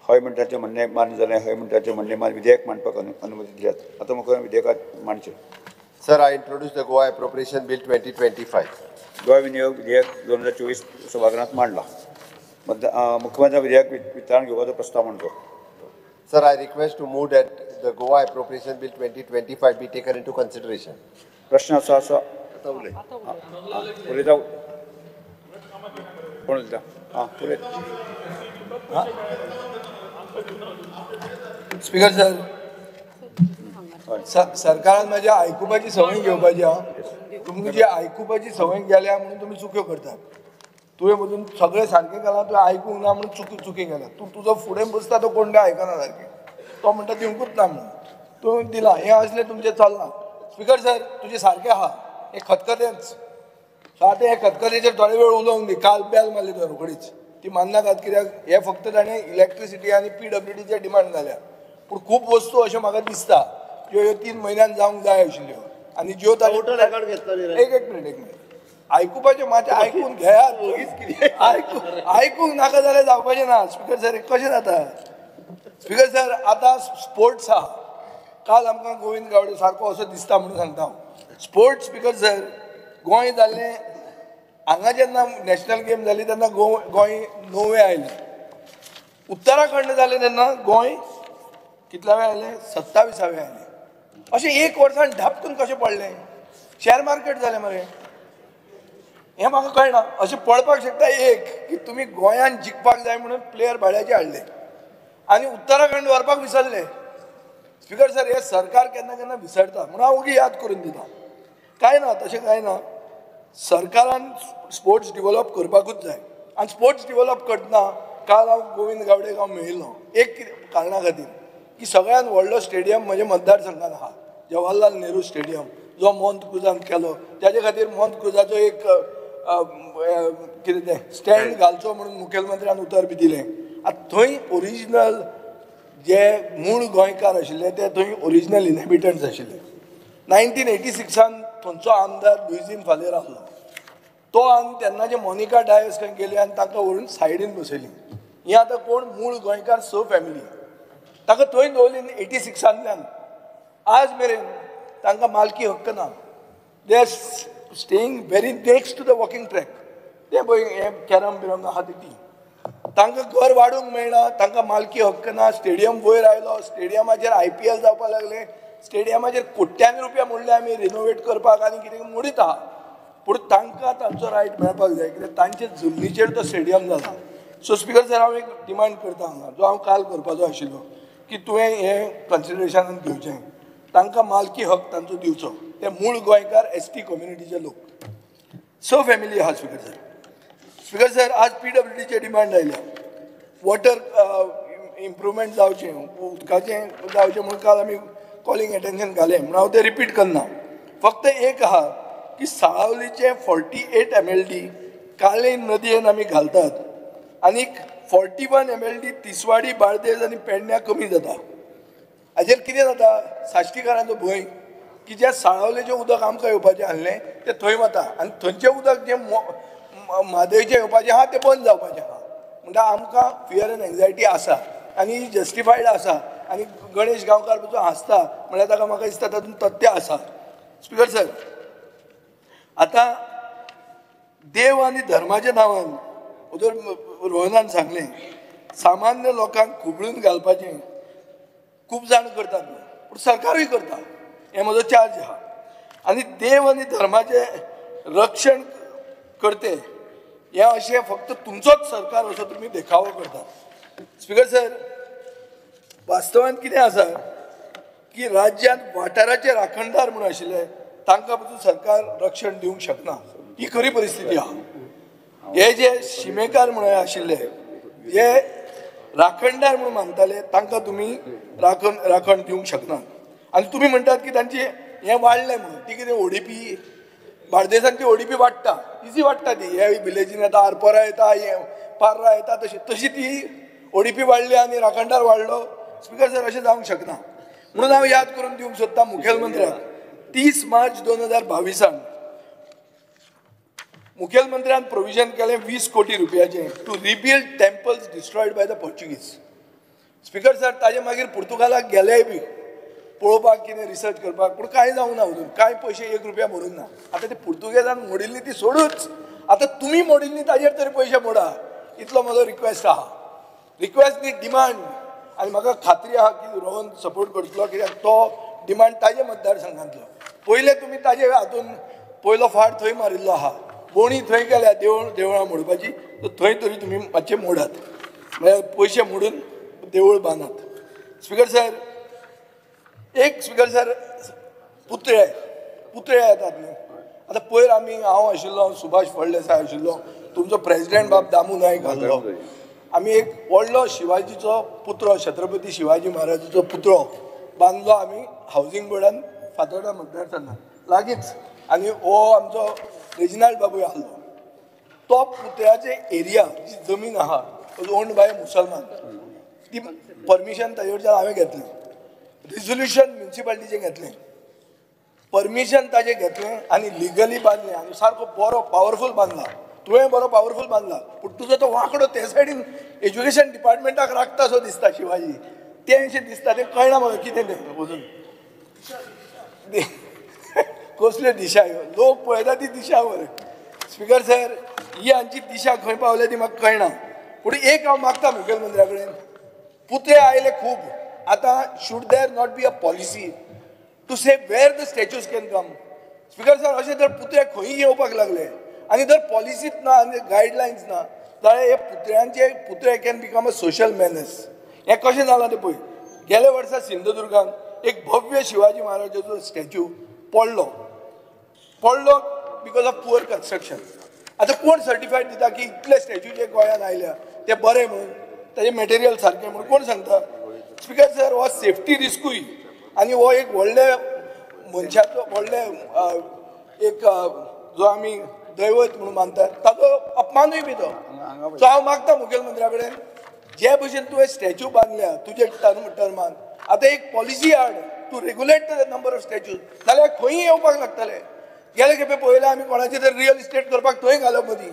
हय म्हणटाचें म्हणणें मान्य जालें. हय म्हणटाचें म्हणणें मान्य. विधेयक मांडपाक अनुमती दिल्यात. आतां मुख्यमंत्री विधेयकाक मांडचें. Sir, I introduce the Goa Appropriation Bill 2025. Goa विनियोग विधेयक 2024 सभागृहात मांडला. मुख्यमंत्री विधेयक विचारांत घेवपाचो प्रस्ताव मांडचो. Sir, I request to move that the Goa Appropriation Bill 2025 be taken into consideration. प्रश्न असो आसा, उलयता कोण उलयता? आं उलय. स्पीकर सर, सरकारान म्हाज्या आयकुपाची संवय घेवपाची आहा. तुमकां जी आयकुपाची संवय गेल्या म्हणून तुमी चुक्यो करतात. तुवें मदून सगळें सारकें केलां, तुवें आयकूंक ना म्हणून चुकी केल्या. तूं तुजो फुडें बसता तो कोण आयकना सारकें, तो म्हणटा दिवंकूच ना म्हणून तुवें दिलां. हें असलें तुमचें चलना. स्पीकर सर, तुजें सारकें आहा, हें खतखतेंच. सो आतां हें खतखतेचेर थोडे वेळ उलोवंक दी. काल बेल मारली तुवें रोखडीच, ती मान्नाकात कित्याक हें फक्त ताणें इलेक्ट्रिसिटी आनी PWDचे डिमांड घाल्या. पूण खूब वस्तू अश्यो म्हाका दिसता ज्यो ह्यो 3 म्हयन्यान जावंक जाय आशिल्ल्यो आनी ज्यो एक एक मिनट एक मिनट आयकुपाचें मातशें आयकून घेयात. आयकूंक नाका जाल्यार जावपाचें ना. स्पीकर सर, कशें जाता? स्पीकर सर, आतां स्पोर्ट्स आहा. काल आमकां गोविंद गावडे सारको असो दिसता म्हणून सांगता हांव. स्पोर्ट्स स्पीकर सर, गोंय जाल्लें हांगा जेन्ना नॅशनल गेम जाली तेन्ना गोंय 9वें आयलें. उत्तराखंड जालें तेन्ना गोंय कितल्यावें आयलें? 27वें आयलें. अशें एक वर्सान धापकून कशें पडलें? शेअर मार्केट जालें मरे. हें म्हाका कळना. अशें पळपाक शकता एक की तुमी गोंयान जिखपाक जाय म्हणून प्लेयर भाड्याचे हाडले आनी उत्तराखंड व्हरपाक विसरले. स्पीकर सर, हें सरकार केन्ना केन्ना विसरता म्हणून हांव ओगी याद करून दिता. कांय ना, तशें कांय ना. सरकारान स्पोर्ट्स डिवलप करपाकूच जाय. आनी स्पोर्ट्स डिवलप करतना काल हांव गोविंद गावडेक हांव मेळिल्लो एक कारणा खातीर की सगळ्यान व्हडलो स्टेडियम म्हज्या मतदारसंघान आहा, जवाहरलाल नेहरू स्टेडियम, जो मोंत क्रुजान केलो. ताजे खातीर मोंत क्रुजाचो एक कितें तें स्टँड घालचो म्हणून मुखेलमंत्र्यान उतर बी दिलें. आतां थंय ओरिजिनल जे मूळ गोंयकार आशिल्ले ते थंय ओरिजिनल इनहेबिटंट्स आशिल्ले. 1986 थंयचो आमदार लुइझीन फालेर आसलो. तो आनी तेन्नाचे मोनिका डायस खंय गेली आनी तांकां व्हरून सायडीन बसयली. हे आतां कोण मूळ गोंयकार 6 फॅमिली ताका थंय दवरली 86 आज मेरेन तांकां मालकी हक्क ना. They are staying very next to the walking track. ते पळय हें कॅरम बिरम आहा ती तांकां घर वाडूंक मेळना, तांकां मालकी हक्क ना. स्टेडियम वयर आयलो, स्टेडियमाचेर IPL जावपाक लागलें, स्टेडियमाचेर कोट्यांनी रुपया मोडले आमी रिनोवेट करपाक आनी कितें मोडीत आहा. पूण तांकां तांचो रायट मेळपाक जाय कित्याक तांचे जमनीचेर तो स्टेडियम जाला. सो स्पीकर सर, हांव एक डिमांड करता हांगा, जो हांव काल करपाचो आशिल्लो, की तुवें हें कन्सिडरेशनान घेवचें, तांकां मालकी हक तांचो दिवचो. ते मूळ गोंयकार ST कम्युनिटीचे लोक, 6 फॅमिली आहा. स्पीकर सर, स्पीकर सर, आज PWDचे डिमांड आयल्या. वॉटर इम्प्रुवमेंट जावचें, उदकाचें जावचें म्हणून काल आमी कॉलिंग एटेन्शन घालें म्हणून हांव तें रिपीट करना. फक्त एक आहा की साळावलीचें 48 MLD काले नदयेन आमी घालतात आनी 41 MLD Tiswadi, Bardez आनी पेडण्या कमी जाता. हाजेर कितें जाता, साश्टीकारांचो भंय की ज्या साळावलेचें उदक आमकां येवपाचें आसलें तें थंय वता आनी थंयचें उदक जें म्हादयचें येवपाचें आहा तें बंद जावपाचें आहा. म्हणटा आमकां फियर एंड एन्जायटी आसा आनी ही जस्टिफायड आसा. आनी गणेश गांवकार पसून हांसता म्हणल्यार ताका म्हाका दिसता तातूंत तथ्य आसा. स्पीकर सर, आतां देव आनी धर्माच्या नांवान वदोर रोहनान सांगलें, सामान्य लोकांक खुबळून घालपाचें खूब जाण करतात, पूण सरकारूय करता, हें म्हजो चार्ज आहा. आनी देव आनी धर्माचें रक्षण करते हें अशें फक्त तुमचोच सरकार असो तुमी देखावो करतात. स्पीकर सर, वास्तवान कितें आसा की राज्यांत वाठाराचे राखणदार म्हणून आशिल्ले तांकां पसून सरकार रक्षण दिवंक शकना, ही खरी परिस्थिती आहा. हे जे शिमेकार म्हणून आशिल्ले, जे राखणदार म्हणून मानताले तांकां तुमी राखण दिवंक शकना. आनी तुमी म्हणटात की तांचे हें वाडलें म्हणून, ती कितें ODP बार्देसान ती ODP वाडटा, इजी वाडटा ती. हे विलेजीन येता, आरपोरा येता, हे पार्रा येता, तशी तशी ती ODP वाडली आनी राखणदार वाडलो. स्पीकर सर, अशें जावंक शकना. म्हणून हांव याद करून दिवंक सोदता मुखेलमंत्र्याक, 30 मार्च 2022 मुखेलमंत्र्यान प्रोविजन केलें 20 कोटी रुपयाचें to rebuild temples destroyed by the Portuguese. Speaker sir, ताजे मागीर पुर्तुगालाक गेलेय बी पळोवपाक, कितें रिसर्च करपाक, पूण कांय जावंक ना अजून, कांय पयशे 1 रुपया मोडूंक ना. आतां ते पुर्तुगेजान मोडिल्ली ती सोडूच, आतां तुमी मोडिल्ली ताजेर तरी पयशे मोडा, इतलो म्हजो रिक्वेस्ट आहा. रिक्वेस्ट न्ही, डिमांड. आनी म्हाका खात्री आहा की रोहन सपोर्ट करतलो, कित्याक तो डिमांड ताजे मतदारसंघांतलो. पयले तुमी ताजे हातून पयलो फाट थंय मारिल्लो आहा, बोणी थंय गेल्या देवळ देवळां मोडपाची, थंय तरी तुमी मातशें मोडात, म्हळ्यार पयशे मोडून देवूळ बांदात. स्पिकर सर, एक स्पिकर सर पुतळे पुतळे येतात न्हू. आतां पयर आमी, हांव आशिल्लो, सुभाष फळदेसाय आशिल्लो, तुमचो प्रेजिडेंट बाब दामू नायक आसलो, आमी एक व्हडलो शिवाजीचो पुतळो, छत्रपती शिवाजी महाराजाचो पुतळो बांदलो आमी हावजींग बोर्डान फातोर्डा मतदारसंघात लागींच. आनी हो आमचो रेजिनाल्ड बाबूय आसलो. तो पुतळ्याचे एरिया जी जमीन आहा ओन्ड बाय मुसलमान, ती परमिशन ताजे कडच्यान हांवें घेतलें, रिजोल्युशन म्युनिसिपालिटीचें घेतलें, परमिशन ताजें घेतलें आनी लिगली बांदलें. आनी सारको बरो पावरफूल बांदला, तुवें बरो पावरफूल बांदला, पूण तुजो तो वांकडो ते सायडीन एज्युकेशन डिपार्टमेंटाक राखता सो दिसता शिवाजी, तें अशें दिसता, तें कळना म्हाका कितें तें वचून कसल्यो दिशा ह्यो, लोक पळयता ती दिशा बरें. स्पिकर सर, ही हांची दिशा खंय पावल्या ती म्हाका कळना. पूण एक हांव मागता मुखेलमंत्र्या कडेन, पुतळे आयले खूब, आतां should there not be a policy to say where the statues can come? Speaker sir, अशें जर पुतळे खंय येवपाक लागले आनी जर पॉलिसीच ना आनी गायडलायन्स ना जाल्यार हे पुतळ्यांचे पुतळे can become a social menace. हें कशें जालां तें पळय, गेल्या वर्सा सिंधुदुर्गान एक भव्य शिवाजी महाराजाचो स्टॅच्यू पडलो, पडलो because of poor construction. आतां कोण सर्टिफायड दिता की इतले स्टॅच्यू जे गोंयांत आयल्या ते बरे म्हणून, ताजें मटेरियल सारकें म्हणून कोण सांगता? स्पिकर सर, हो सेफ्टी रिस्कूय आनी हो एक व्हडले मनशाचो व्हडले एक जो आमी दैवत म्हणून मानतात ताचो अपमानूय बी तो. सो हांव मागता मुखेलमंत्र्या कडेन, जे भशेन तुवें स्टॅच्यू बांदल्या तुजे टर्मान, आतां एक पॉलिसी हाड to regulate the number of statues, जाल्यार खंयी येवपाक लागतले. गेले खेपे पळयलें आमी कोणाचे तर रियल इस्टेट करपाक थंय घालप मदीं,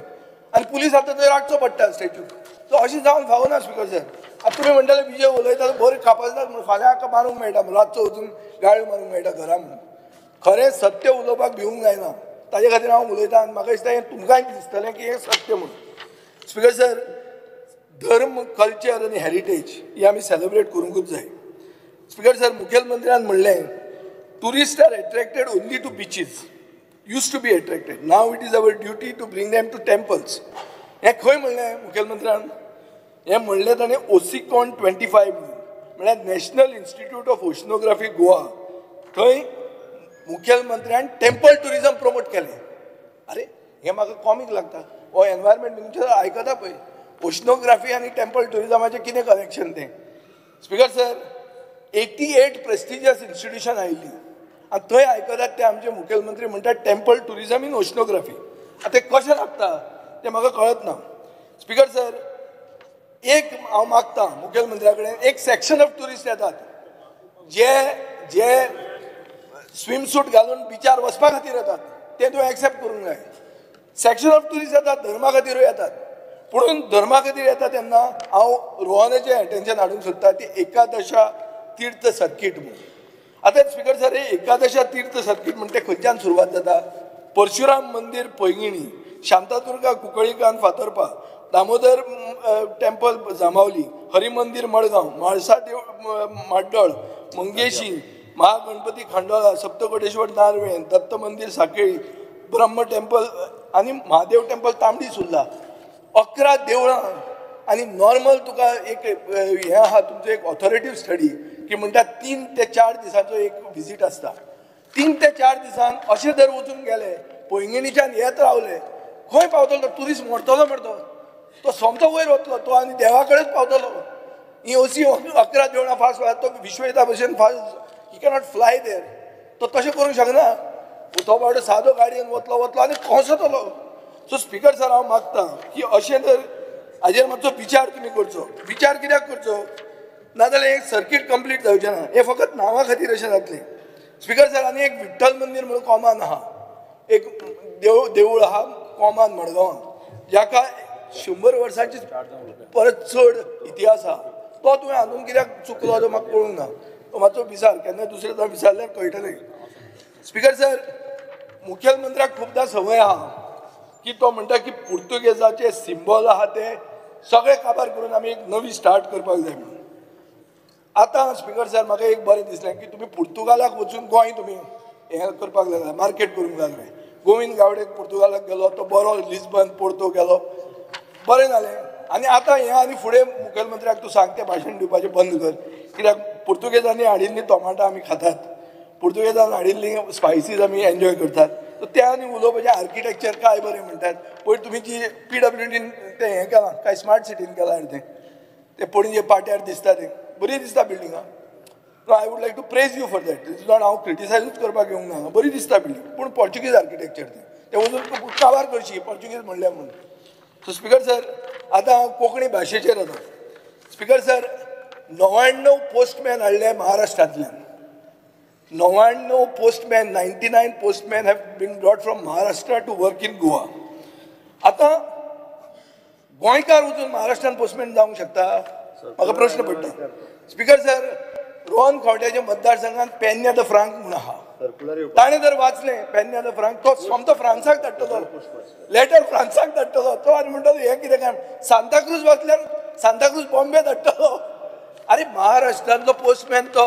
आनी पुलीस आतां थंय राखचो पडटा स्टॅच्यू. सो अशें जावन फावना स्पिकर सर. आतां तुमी म्हणटाले विजय उलयता बरें कापासतात म्हणून, फाल्यां हाका मारूंक मेळटा, रातचो वचून गाळ्यो मारूंक मेळटा घरा म्हणून. खरें सत्य उलोवपाक भिवूंक जायना, ताजे खातीर हांव उलयतां आनी म्हाका दिसता हें तुमकांय दिसतलें की हें सत्य म्हणून. स्पिकर सर, धर्म, कल्चर आनी हेरिटेज ही आमी सेलिब्रेट करूंकूच जाय. स्पिकर सर, मुखेलमंत्र्यान म्हणलें tourist are attracted only to beaches, used to be attracted, now it is our duty to bring them to temples. हें खंय म्हणलें मुखेलमंत्र्यान? हें म्हणलें ताणें ओसिकॉन 25 म्हणल्यार national institute of oceanography Goa, थंय मुखेलमंत्र्यान टेम्पल ट्युरिजम प्रमोट केलें. अरे हें म्हाका कॉमीक लागता, हो एनवायरमेंट मिनिस्टर आयकता पळय, ओशनोग्राफी आनी टेम्पल ट्युरिजमाचें कितें कनेक्शन तें? स्पिकर सर, 88 प्रेस्टिजियस इन्स्टिट्युशन आयिल्लीं आनी थंय आयकतात ते आमचे मुखेलमंत्री म्हणटात टेम्पल ट्युरिजम इन ओशनोग्राफी. आतां तें कशें लागता तें म्हाका कळत ना. स्पिकर सर, एक हांव मागता मुखेलमंत्र्या कडेन, एक सेक्शन ऑफ ट्युरिस्ट येतात जे जे स्विमसूट घालून बिचार वचपा खातीर येतात, ते तुवें एक्सेप्ट करूंक जाय. सेक्शन ऑफ ट्युरिस्ट येतात धर्मा खातीरूय येतात, पुणून धर्मा खातीर येता तेन्ना हांव रोहनाचें एटेन्शन हाडूंक सोदता ती एकादशा तीर्थ सर्कीट म्हणून. आतां स्पिकर सर, हे एकादशा तीर्थ सर्कीट म्हणटा तें खंयच्यान सुरवात जाता? परशुराम मंदीर पैंगिणी, शांतादुर्गा कुंकळीकान फातर्पा, दामोदर टेम्पल जांबावली, हरिमंदीर मडगांव, म्हाळसा देव माड्डळ, मंगेशी, महागणपती खांडोळा, सप्तकोटेश्वर नार्वें, दत्त मंदीर साखळी, ब्रह्म टेम्पल आनी महादेव टेम्पल तांबडी सुर्ला. 11 देवळां आनी नॉर्मल तुका एक हें आहा तुमचो एक ऑथोरिटीव स्टडी की म्हणटा 3 ते 4 दिसांचो एक विजीट आसता. 3 ते 4 दिसान अशें जर वचून गेले, पैंगिणीच्यान येत रावले, खंय पावतलो तो ट्युरिस्ट? मरतलो मरतो तो, सोमतो वयर वतलो तो आनी देवा कडेच पावतलो. ही अशी 11 देवळां फास्ट तो विश्वजिता भशेन fast, he cannot fly there, तो तशें करूंक शकना. तो बावडो सादो गाडयेन वतलो वतलो आनी कोसतलो. सो स्पिकर सर, हांव मागता की अशें जर हाजेर मातसो विचार तुमी करचो. विचार कित्याक करचो? नाजाल्यार एक सर्कीट कंप्लीट जावचें ना, हें फकत नांवा खातीर अशें जातलें. स्पिकर सर, आनी एक विठ्ठल मंदीर म्हणून कॉमान आहा, एक देवूळ आहा कॉमान मडगांवां, जाका 100 वर्सांची परत चड इतिहास आहा. तो तुवें हातून कित्याक चुकलो तो म्हाका कळूंक ना, तो मातसो विचार, केन्ना दुसरे जाण विचारल्यार कळटलें. स्पिकर सर, मुखेलमंत्र्याक खुबदां संवय आहा की तो म्हणटा की पुर्तुगेजाचे सिंबॉल आहा ते सगळे काबार करून आमी एक नवी स्टार्ट करपाक जाय म्हणून. आतां स्पिकर सर, म्हाका एक बरें दिसलें की तुमी पुर्तुगालाक वचून गोंय तुमी हें करपाक लागले, मार्केट करूंक लागले. गोविंद गावडे पुर्तुगालाक गेलो, तो बरो लिस्बन पोर्तो गेलो, बरें जालें. आनी आतां हें आनी फुडें मुखेलमंत्र्याक तूं सांग तें भाशण दिवपाचें बंद कर, कित्याक पुर्तुगेजांनी हाडिल्लीं टोमाटां आमी खातात, पुर्तुगेजान हाडिल्लीं स्पायसीस आमी एन्जॉय करतात. सो तें आनी उलोवपाचें आर्किटेक्चर काय बरें म्हणटात. पयर तुमी जी PWDन तें हें केलां काय स्मार्ट सिटीन केलां तें तें पणजे पाट्यार दिसता तें बरी दिसता बिल्डिंगां. I would like to praise you for that. It's not हांव क्रिटिसायजूच करपाक येवंक ना, बरी दिसता बिल्डींग, पूण पोर्चुगीज आर्किटेक्चर तें तें वचून काबार करशी पोर्चुगीज म्हणल्यार म्हणून. सो स्पीकर सर आतां हांव कोंकणी भाशेचेर येता. स्पीकर सर 99 पोस्टमॅन हाडले महाराष्ट्रांतल्यान. 99 postman, 99 postman have been brought from Maharashtra to work in Goa. आतां गोंयकार वचून महाराष्ट्रान पोस्टमॅन जावंक शकता? म्हाका प्रश्न पडटा. स्पीकर सर रोहन खंवट्याच्या मतदारसंघात पेन्या the Frank म्हूण आहा, ताणें जर वाचलें पेन्या the Frank, तो सोमतो फ्रांसाक धाडटलो, लेटर फ्रांसाक धाडटलो तो, आनी म्हणटलो हें कितें काय. सांताक्रूज वाचल्यार सांताक्रूज बॉम्बे धाडटलो. आरे महाराष्ट्रांतलो पोस्टमॅन तो,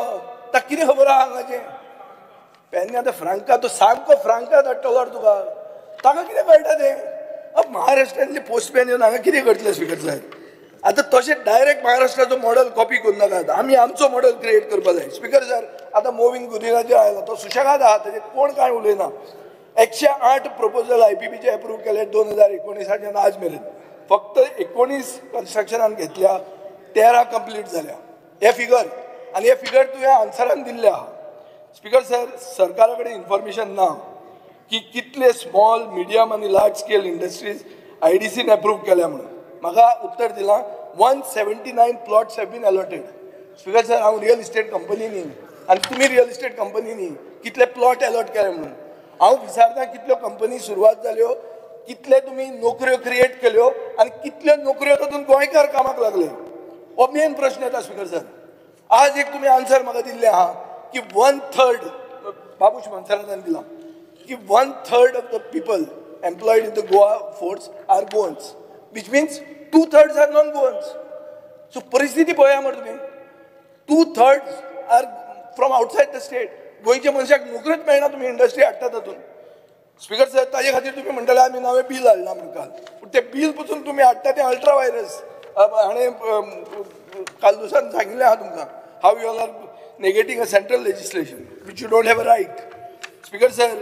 ताका कितें खबर आहा हांगाचें? पेन्या the Franca तो सामको फ्रांका धाडटलो तुका, ताका कितें कळटा तें? महाराष्ट्रांतले पोस्टमॅन येवन हांगा कितें करतले स्पीकर साहेब? आतां तशें डायरेक्ट महाराष्ट्राचो मॉडल कॉपी करूं नाकात, आमी आमचो मॉडल क्रिएट करपाक जाय. स्पीकर सर आतां मोविन गुदिनाचेर आयला, तो सुशेगाद आहा, ताजेर कोण कांय उलयना. 108 प्रपोजल IPBचे एप्रूव केले 2019 आज मेरेन. फक्त 19 कन्स्ट्रक्शनान घेतल्या, 13 कंप्लीट जाल्या. हे फिगर आनी हे फिगर तुवें आन्सरान दिल्ले आहा. स्पीकर सर सरकारा कडेन इन्फॉर्मेशन ना की कितले स्मॉल, मिडियम आनी लार्ज स्केल इंडस्ट्रीज IDCन एप्रूव केल्या म्हणून. म्हाका उत्तर दिलां 179 plots have been allotted. Speaker sir हांव रियल इस्टेट कंपनी न्ही आनी तुमी रियल इस्टेट कंपनी न्ही, कितले प्लॉट अलॉट केले म्हणून हांव विचारता. कितल्यो कंपनी सुरवात जाल्यो, कितले तुमी नोकऱ्यो क्रिएट केल्यो आनी कितल्यो नोकऱ्यो तातूंत गोंयकार कामाक लागले, हो मेन प्रश्न येता. स्पीकर सर आज एक तुमी आन्सर म्हाका दिल्लें आहा की 1/3 बाबूश मनसरातान दिलां की 1/3 of the people employed in the Goa force are Goans, which means 2/3 are non-Goans. So परिस्थिती पळया मरे तुमी, 2/3 are from outside the state. गोंयच्या मनशाक नोकरीच मेळना, तुमी इंडस्ट्री हाडटा तातूंत. स्पीकर सर ताजे खातीर तुमी म्हणटले आमी नवें बील हाडलां म्हूण काल, पूण तें बील पसून तुमी हाडटा तें अल्ट्रा व्हायरस. हाणें कालदुसान सांगिल्लें आहा तुमकां, how you all are negating a central legislation which you don't have a right. Speaker sir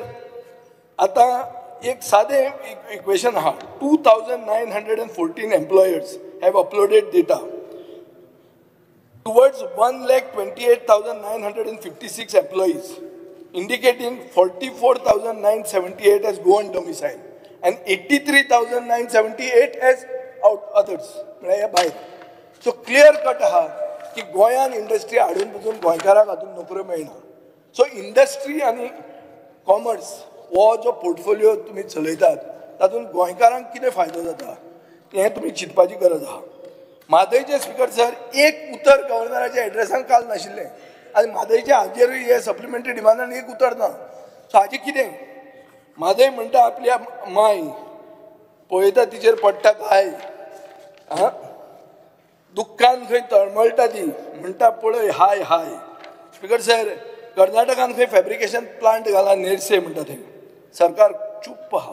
आतां एक सादें इक्वेशन आहा. 2914 employers have uploaded data towards 1,28,956 employees, indicating 44,978 as Goan domicile and 83,978 as out others, म्हळ्यार भायर. So clear cut आहा की गोंयान industry हाडून पसून गोंयकाराक हातून नोकऱ्यो मेळना. सो इंडस्ट्री आनी कॉमर्स हो जो पोर्टफोलियो तुमी चलयतात तातूंत गोंयकारांक कितें फायदो जाता हें तुमी चिंतपाची गरज आहा. म्हादयचें स्पीकर सर एक उतर गव्हर्नराच्या एड्रेसान काल नाशिल्लें आनी म्हादयच्या हाजेरूय हे सप्लिमेंटरी डिमांडान एक उतर ना. सो हाजें कितें? म्हादय म्हणटा आपल्या माय पळयता तिचेर पडटा घाय, आं दुख्खान खंय तळमळटा ती म्हणटा पळय हाय हाय. स्पीकर सर कर्नाटकान खंय फॅब्रिकेशन प्लांट घाला नेरसे म्हणटा थंय, सरकार चूप आहा.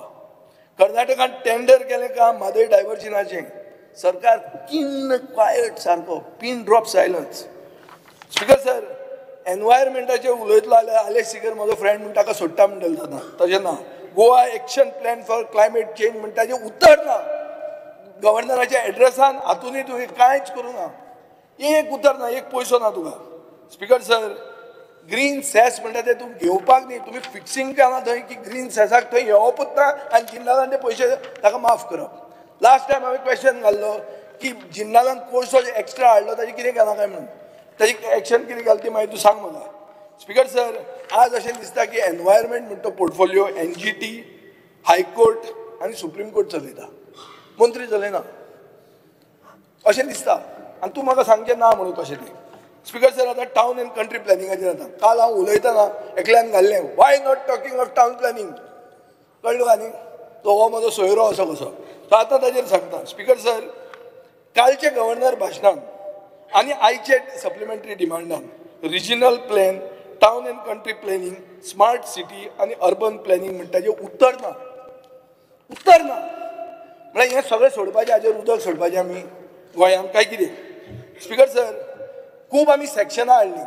कर्नाटकान टेंडर केलें काम म्हादय डायवर्जनाचें, सरकार किन्न क्वायट सारको, pin drop silence. Speaker sir एनवायरमेंटाचेर उलयतलो जाल्यार आलेक्स सिगर म्हजो फ्रेंड म्हण ताका सोडटा म्हणटलें जाता, तशें ना. Goa action plan for climate change म्हण ताजें उतर ना गव्हर्नराच्या एड्रेसान, हातूनय तुवें कांयच करूं ना, एक उतर ना, एक पयसो ना तुका. स्पीकर सर ग्रीन सेस म्हणटा ते तूं घेवपाक न्ही, तुमी फिक्सिंग केलां थंय की ग्रीन सेसाक थंय येवपूच ना आनी जिंदालान ते पयशे ताका माफ करप. लास्ट टायम हांवें क्वेश्चन घाल्लो की जिंदालान कोळसो एक्स्ट्रा हाडलो ताजें कितें केलां काय म्हणून, ताजी एक्शन कितें केलां ती मागीर तूं सांग म्हाका. स्पीकर सर आज अशें दिसता की एनवायरमेंट म्हणटा पोर्टफोलियो NGT, high court आनी सुप्रीम कोर्ट चलयता, मंत्री चलयना अशें दिसता. आनी तूं म्हाका सांगचें ना म्हणून तशें तें. स्पीकर सर आतां टावन एंड कंट्री प्लॅनिंगाचेर जाता. काल हांव उलयतना एकल्यान घाल्लें why not talking of town planning, कळ्ळें तुका न्ही? तो हो म्हजो सोयरो असो कसो. सो आतां ताजेर सांगता. स्पीकर सर कालचे गव्हर्नर भाशणान आनी आयचे सप्लिमेंटरी डिमांडान regional plan, Town and country planning, smart city आनी अर्बन प्लॅनिंग म्हणटा जें उत्तर ना, उत्तर ना. म्हळ्यार हें सगळें सोडपाचें, हाजेर उदक सोडपाचें आमी गोंयांत काय कितें? स्पिकर सर, खूब आमी सेक्शनां हाडलीं,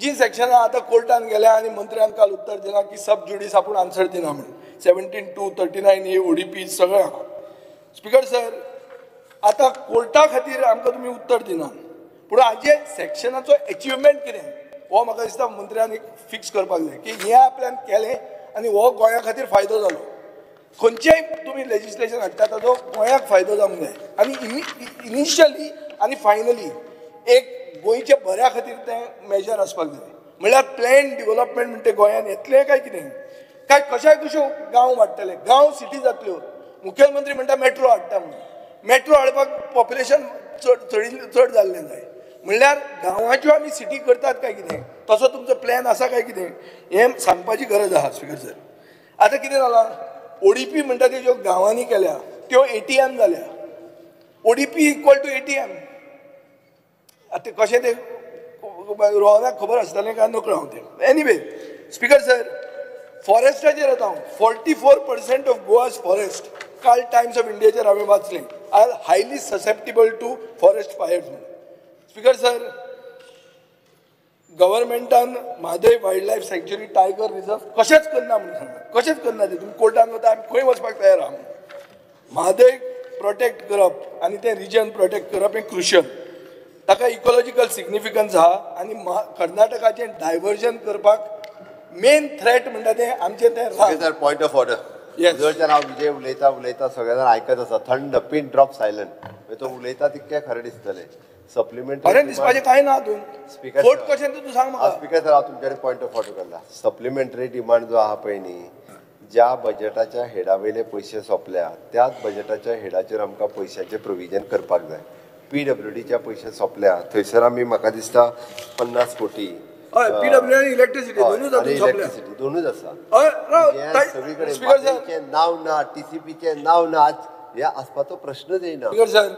जी सेक्शनां आतां कोर्टान गेल्या आनी मंत्र्यान काल उत्तर दिलां की सब ज्युडीस आपूण आन्सर दिना म्हणून. 17(2), 39A, ODP सगळें आहा. स्पिकर सर, आतां कोर्टा खातीर आमकां तुमी उत्तर दिना, पूण हाजे सेक्शनाचो एचिवमेंट कितें हो म्हाका दिसता मंत्र्यान एक फिक्स करपाक जाय की हें आपल्यान केलें आनी हो गोंया खातीर फायदो जालो. खंयचेय तुमी लेजिस्लेशन हाडटा ताचो गोंयाक फायदो जावंक जाय आनी इनिशियली आनी फायनली एक गोंयच्या बऱ्या खातीर तें मेजर आसपाक जाय. म्हणल्यार प्लॅन डिवलपमेंट म्हणटे गोंयांत येतलें काय कितें, काय कश्याय कश्यो गांव वाडटले, गांव सिटी जातल्यो. मुखेलमंत्री म्हणटा मेट्रो हाडटा म्हणून, मेट्रो हाडपाक पॉप्युलेशन चड चड जाल्लें जाय. म्हणल्यार गांवाच्यो आमी सिटी करतात काय कितें, तसो तुमचो प्लॅन आसा काय कितें हें सांगपाची गरज आहा. स्पिकर सर, आतां कितें जालां, ओडीपी म्हणटा त्यो ज्यो गांवांनी केल्या त्यो ATM जाल्या. ODP equal to ATM. आतां कशें तें रोहनाक खबर आसतलें काय नकळो हांव तें. एनिवे स्पिकर सर, फॉरेस्टाचेर येता हांव. 44% ऑफ गोवाज फॉरेस्ट, काल टायम्स ऑफ इंडियाचेर हांवें वाचलें, are highly susceptible to forest fires म्हणून. स्पिकर सर, गव्हर्मेंटान Mhadei wild life sanctuary tiger reserve कशेंच करना म्हणून सांगलां, कशेंच करना तें. तुमी कोर्टान वता, आमी खंय वचपाक तयार आहा. म्हादय प्रोटेक्ट करप आनी तें रिजन प्रोटेक्ट करप हें क्रुशियल, ताका इकोलॉजिकल सिग्निफिकन्स आहा आनी कर्नाटकाचें डायवर्जन करपाक मेन थ्रेट म्हणटा तें आमचें तें. Sir, point of order. जरच्यान हांव विजय उलयता उलयता सगळे जाण आयकत आसा, थंड पिन ड्रॉप सायलंट, तो उलयता तितकें खरें दिसतलें. सप्लिमेंटरी खरें दिसपाचें कांय ना हातूंत. स्पिकर फट कशें तूं सांग म्हाका. स्पिकर सर, हांव तुमचे कडेन पॉयंट ऑफ ऑर्डर करता. सप्लिमेंटरी डिमांड जो आहा पळय न्ही, ज्या बजेटाच्या हेडा वयले पयशे सोंपल्या त्याच बजेटाच्या हेडाचेर आमकां पयशाचें प्रोविजन करपाक जाय. PWDच्या पयशे सोंपल्या थंयसर आमी म्हाका दिसता 50 कोटी. हय, PWD आनी इलेक्ट्रिसिटी दोनूच इलेक्ट्रिसिटी दोनूच आसा. सगळी कडेन नांव ना, TCPचें नांव ना, ह्या आसपाचो प्रश्नच येना. सर,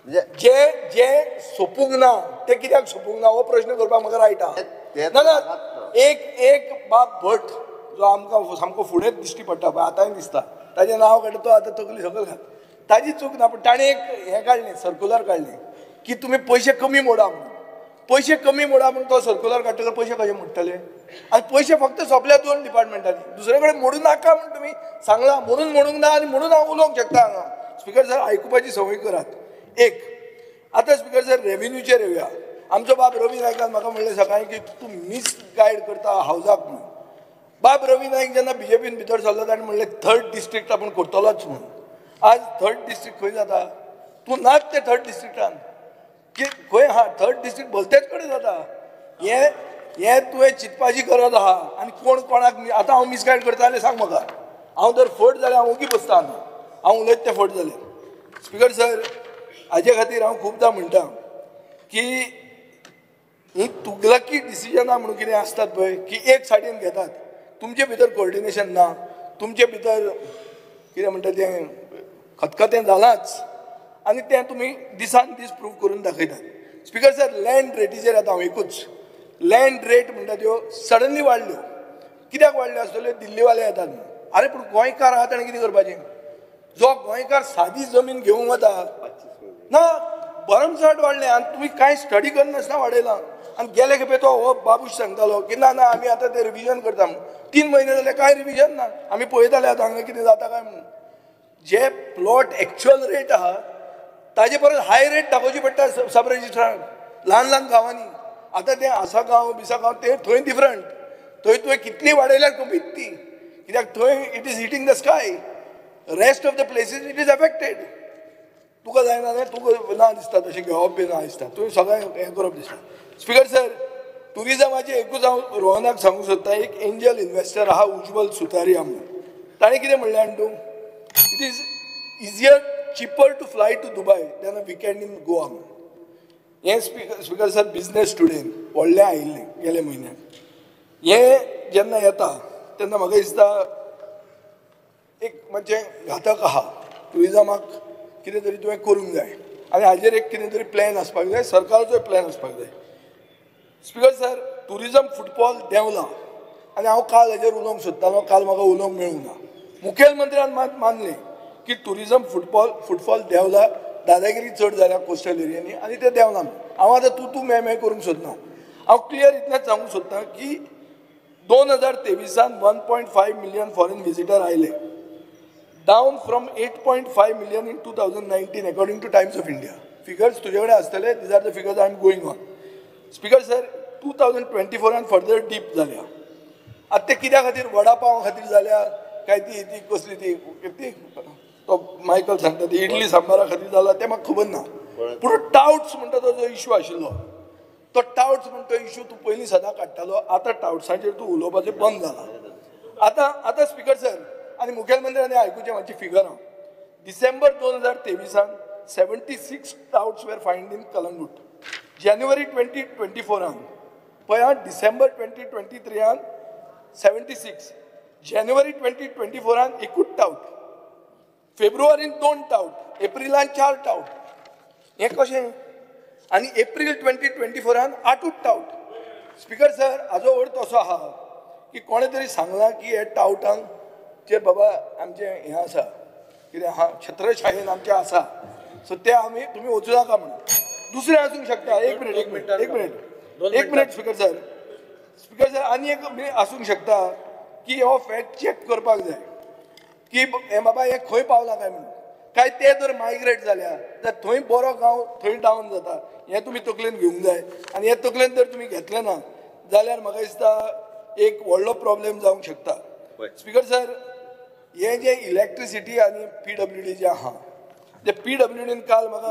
जे जे सोपूंक ना ते कित्याक सोपूंक ना हो प्रश्न करपाक म्हाका रायट आहा. ना ना, एक एक बाब भट जो आमकां सामको फुडें दिश्टी पडटा पळय, आतांय दिसता, ताजें नांव काडटा तो आतां तकली सकयल घाल, ताजी चूक ना, पूण ताणें एक हें काडलें, सर्कुलर काडलें की तुमी पयशे कमी मोडा म्हणून. पयशे कमी मोडा म्हणून तो सर्कुलर काडटकर पयशे कशे मोडटले? आनी पयशे फक्त सोंपल्या 2 डिपार्टमेंटांनी, दुसरे कडेन मोडूं नाका म्हूण तुमी सांगलां, म्हणून मोडूंक ना आनी म्हणून हांव उलोवंक शकता हांगा. स्पिकर सर, आयकुपाची संवय करात. एक आतां स्पिकर सर, रेव्हेन्यूचेर येवया. आमचो बाब रवी नायकान म्हाका म्हणलें सकाळीं की तूं मिसगायड करता हावजाक म्हणून. बाब रवी नायक जेन्ना BJPन भितर सरलो ताणें म्हणलें थर्ड डिस्ट्रिक्ट आपूण करतलोच म्हणून. आज थर्ड डिस्ट्रिक्ट खंय जाता? तूं नाच ते थर्ड डिस्ट्रिक्टान की खंय आहा थर्ड डिस्ट्रिक्ट भलतेच कडेन जाता. हें हें तुवें चिंतपाची गरज आहा. आनी कोण कोणाक आतां हांव मिसगायड करता जाल्यार सांग म्हाका. हांव जर फट जाल्यार हांव ओगी बसता, हांव उलयत तें फट जालें. स्पिकर सर, हाजे खातीर हांव खुबदां म्हणटा की ही तुगलकी डिसिजनां म्हणून कितें आसतात पळय की एक सायडीन घेतात, तुमचे भितर कोऑर्डिनेशन ना, तुमचे भितर कितें म्हणटा तें खतखतें जालांच आनी तें तुमी दिसान दीस प्रूव करून दाखयतात. स्पिकर सर, लँड रेटीचेर आतां हांव एकूच, लँड रेट म्हणटा त्यो सडनली वाडल्यो. कित्याक वाडल्यो आसतल्यो? दिल्लीवाले येतात. आरे पूण गोंयकार आहा ताणें कितें करपाचें? जो गोंयकार सादी जमीन घेवंक वता ना, भरमसाठ वाडलें आनी तुमी कांय स्टडी करनासतना वाडयलां. आनी गेले खेपे तो हो बाबूश सांगतालो की ना ना आमी आतां तें रिविजन करता म्हणून. 3 म्हयने जाले कांय रिविजन ना, आमी पळयताले आतां हांगा कितें जाता काय म्हणून. जे प्लॉट एक्चुअल रेट आहा ताजे परस हाय रेट दाखोवची पडटा सब रजिस्ट्राराक ल्हान ल्हान गांवांनी. आतां तें आसा गांव बिसा गांव ते थंय डिफरंट, थंय तुवें कितली वाडयल्यार कमीच ती, कित्याक थंय it is hitting the sky, rest of the places it is affected. तुका जायना जाल्यार तुका ना दिसता तशें घेवप बी ना दिसता, तुवें सगळें हें करप दिसता. स्पिकर सर, ट्युरिजमाचें एकूच हांव रोहनाक सांगूंक सोदता, एक एंजल इन्वेस्टर आहा उज्वल सुतारिया म्हणून, ताणें कितें म्हणलें आनी तूं, it is easier cheaper to fly to Dubai than a weekend in Goa म्हणून. हें स्पिकर सर बिजनेस टुडेन व्हडलें आयिल्लें गेले म्हयन्याक. हें जेन्ना येता तेन्ना म्हाका दिसता एक मातशें घातक आहा ट्युरिजमाक, कितें तरी तुवें करूंक जाय आनी हाजेर एक कितें तरी प्लॅन आसपाक जाय, सरकाराचोय प्लॅन आसपाक जाय. स्पिकर सर, टुरिजम फुटबॉल देंवला आनी हांव काल हेजेर उलोवंक सोदतालो, काल म्हाका उलोवंक मेळूंक ना. मुखेलमंत्र्यान मात मानलें की टुरिजम फुटफॉल देंवला, दादागिरी चड जाल्या कोस्टल एरियांनी आनी ते देंवला. हांव आतां तूं तूं मे मे करूंक सोदना, हांव क्लियर इतलेंच सांगूंक सोदता की 2023 1.5 मिलियन फॉरेन विजिटर आयले, down from 8.5 million in 2019 according to Times of India. Figures तुजे कडेन आसतले, these are the figures I am going on. Speaker sir, 2024 further dip जाल्या. आतां ते कित्या खातीर, वडा पाव खातीर जाल्या काय ती ती कसली ती ती तो मायकल सांगता ती इडली सांबारा खातीर जाला तें म्हाका खबर ना. पूण टावट्स म्हणटा तो जो इशू आशिल्लो तो टावट्स म्हणटा तो इशू तूं पयलीं सदां काडटालो, आतां टावट्सांचेर तूं उलोवपाचें बंद जाला. आतां आतां स्पिकर सर आनी मुखेलमंत्र्यांनी आयकुचें म्हाजी फिगरां. डिसेंबर 2023 76 touts were find in Calangute. January 2024 पळय, डिसेंबर 2023 76, जानेवारी 2024 एकूच टावट, फेब्रुवारीन 2 टावट, एप्रिलान 4 टावट. हें कशें? आनी एप्रील 2024 8 टावट. स्पिकर सर, हाजो अर्थ असो आहा की कोणें तरी सांगलां की हे टावटांक जे बाबा आमचें हें आसा कितें आहा, छत्रछायेन आमचें आसा, सो ते आमी तुमी वचूं नाका म्हणून. दुसरें आसूंक शकता, एक मिनट एक मिनट एक मिनट एक minute speaker sir, speaker sir आनी एक आसूंक शकता की हो फॅक्ट चॅक करपाक जाय की हे बाबा हे खंय पावला काय म्हणून. काय ते जर मायग्रेट जाल्या जाल्यार थंय बरो गांव थंय डावन जाता, हें तुमी तकलेन घेवंक जाय. आनी हें तकलेन जर तुमी घेतलें ना जाल्यार म्हाका दिसता एक व्हडलो प्रॉब्लेम जावंक शकता. स्पिकर सर, हें जें इलेक्ट्रिसिटी आनी PWD जें आहा ते PWDन काल म्हाका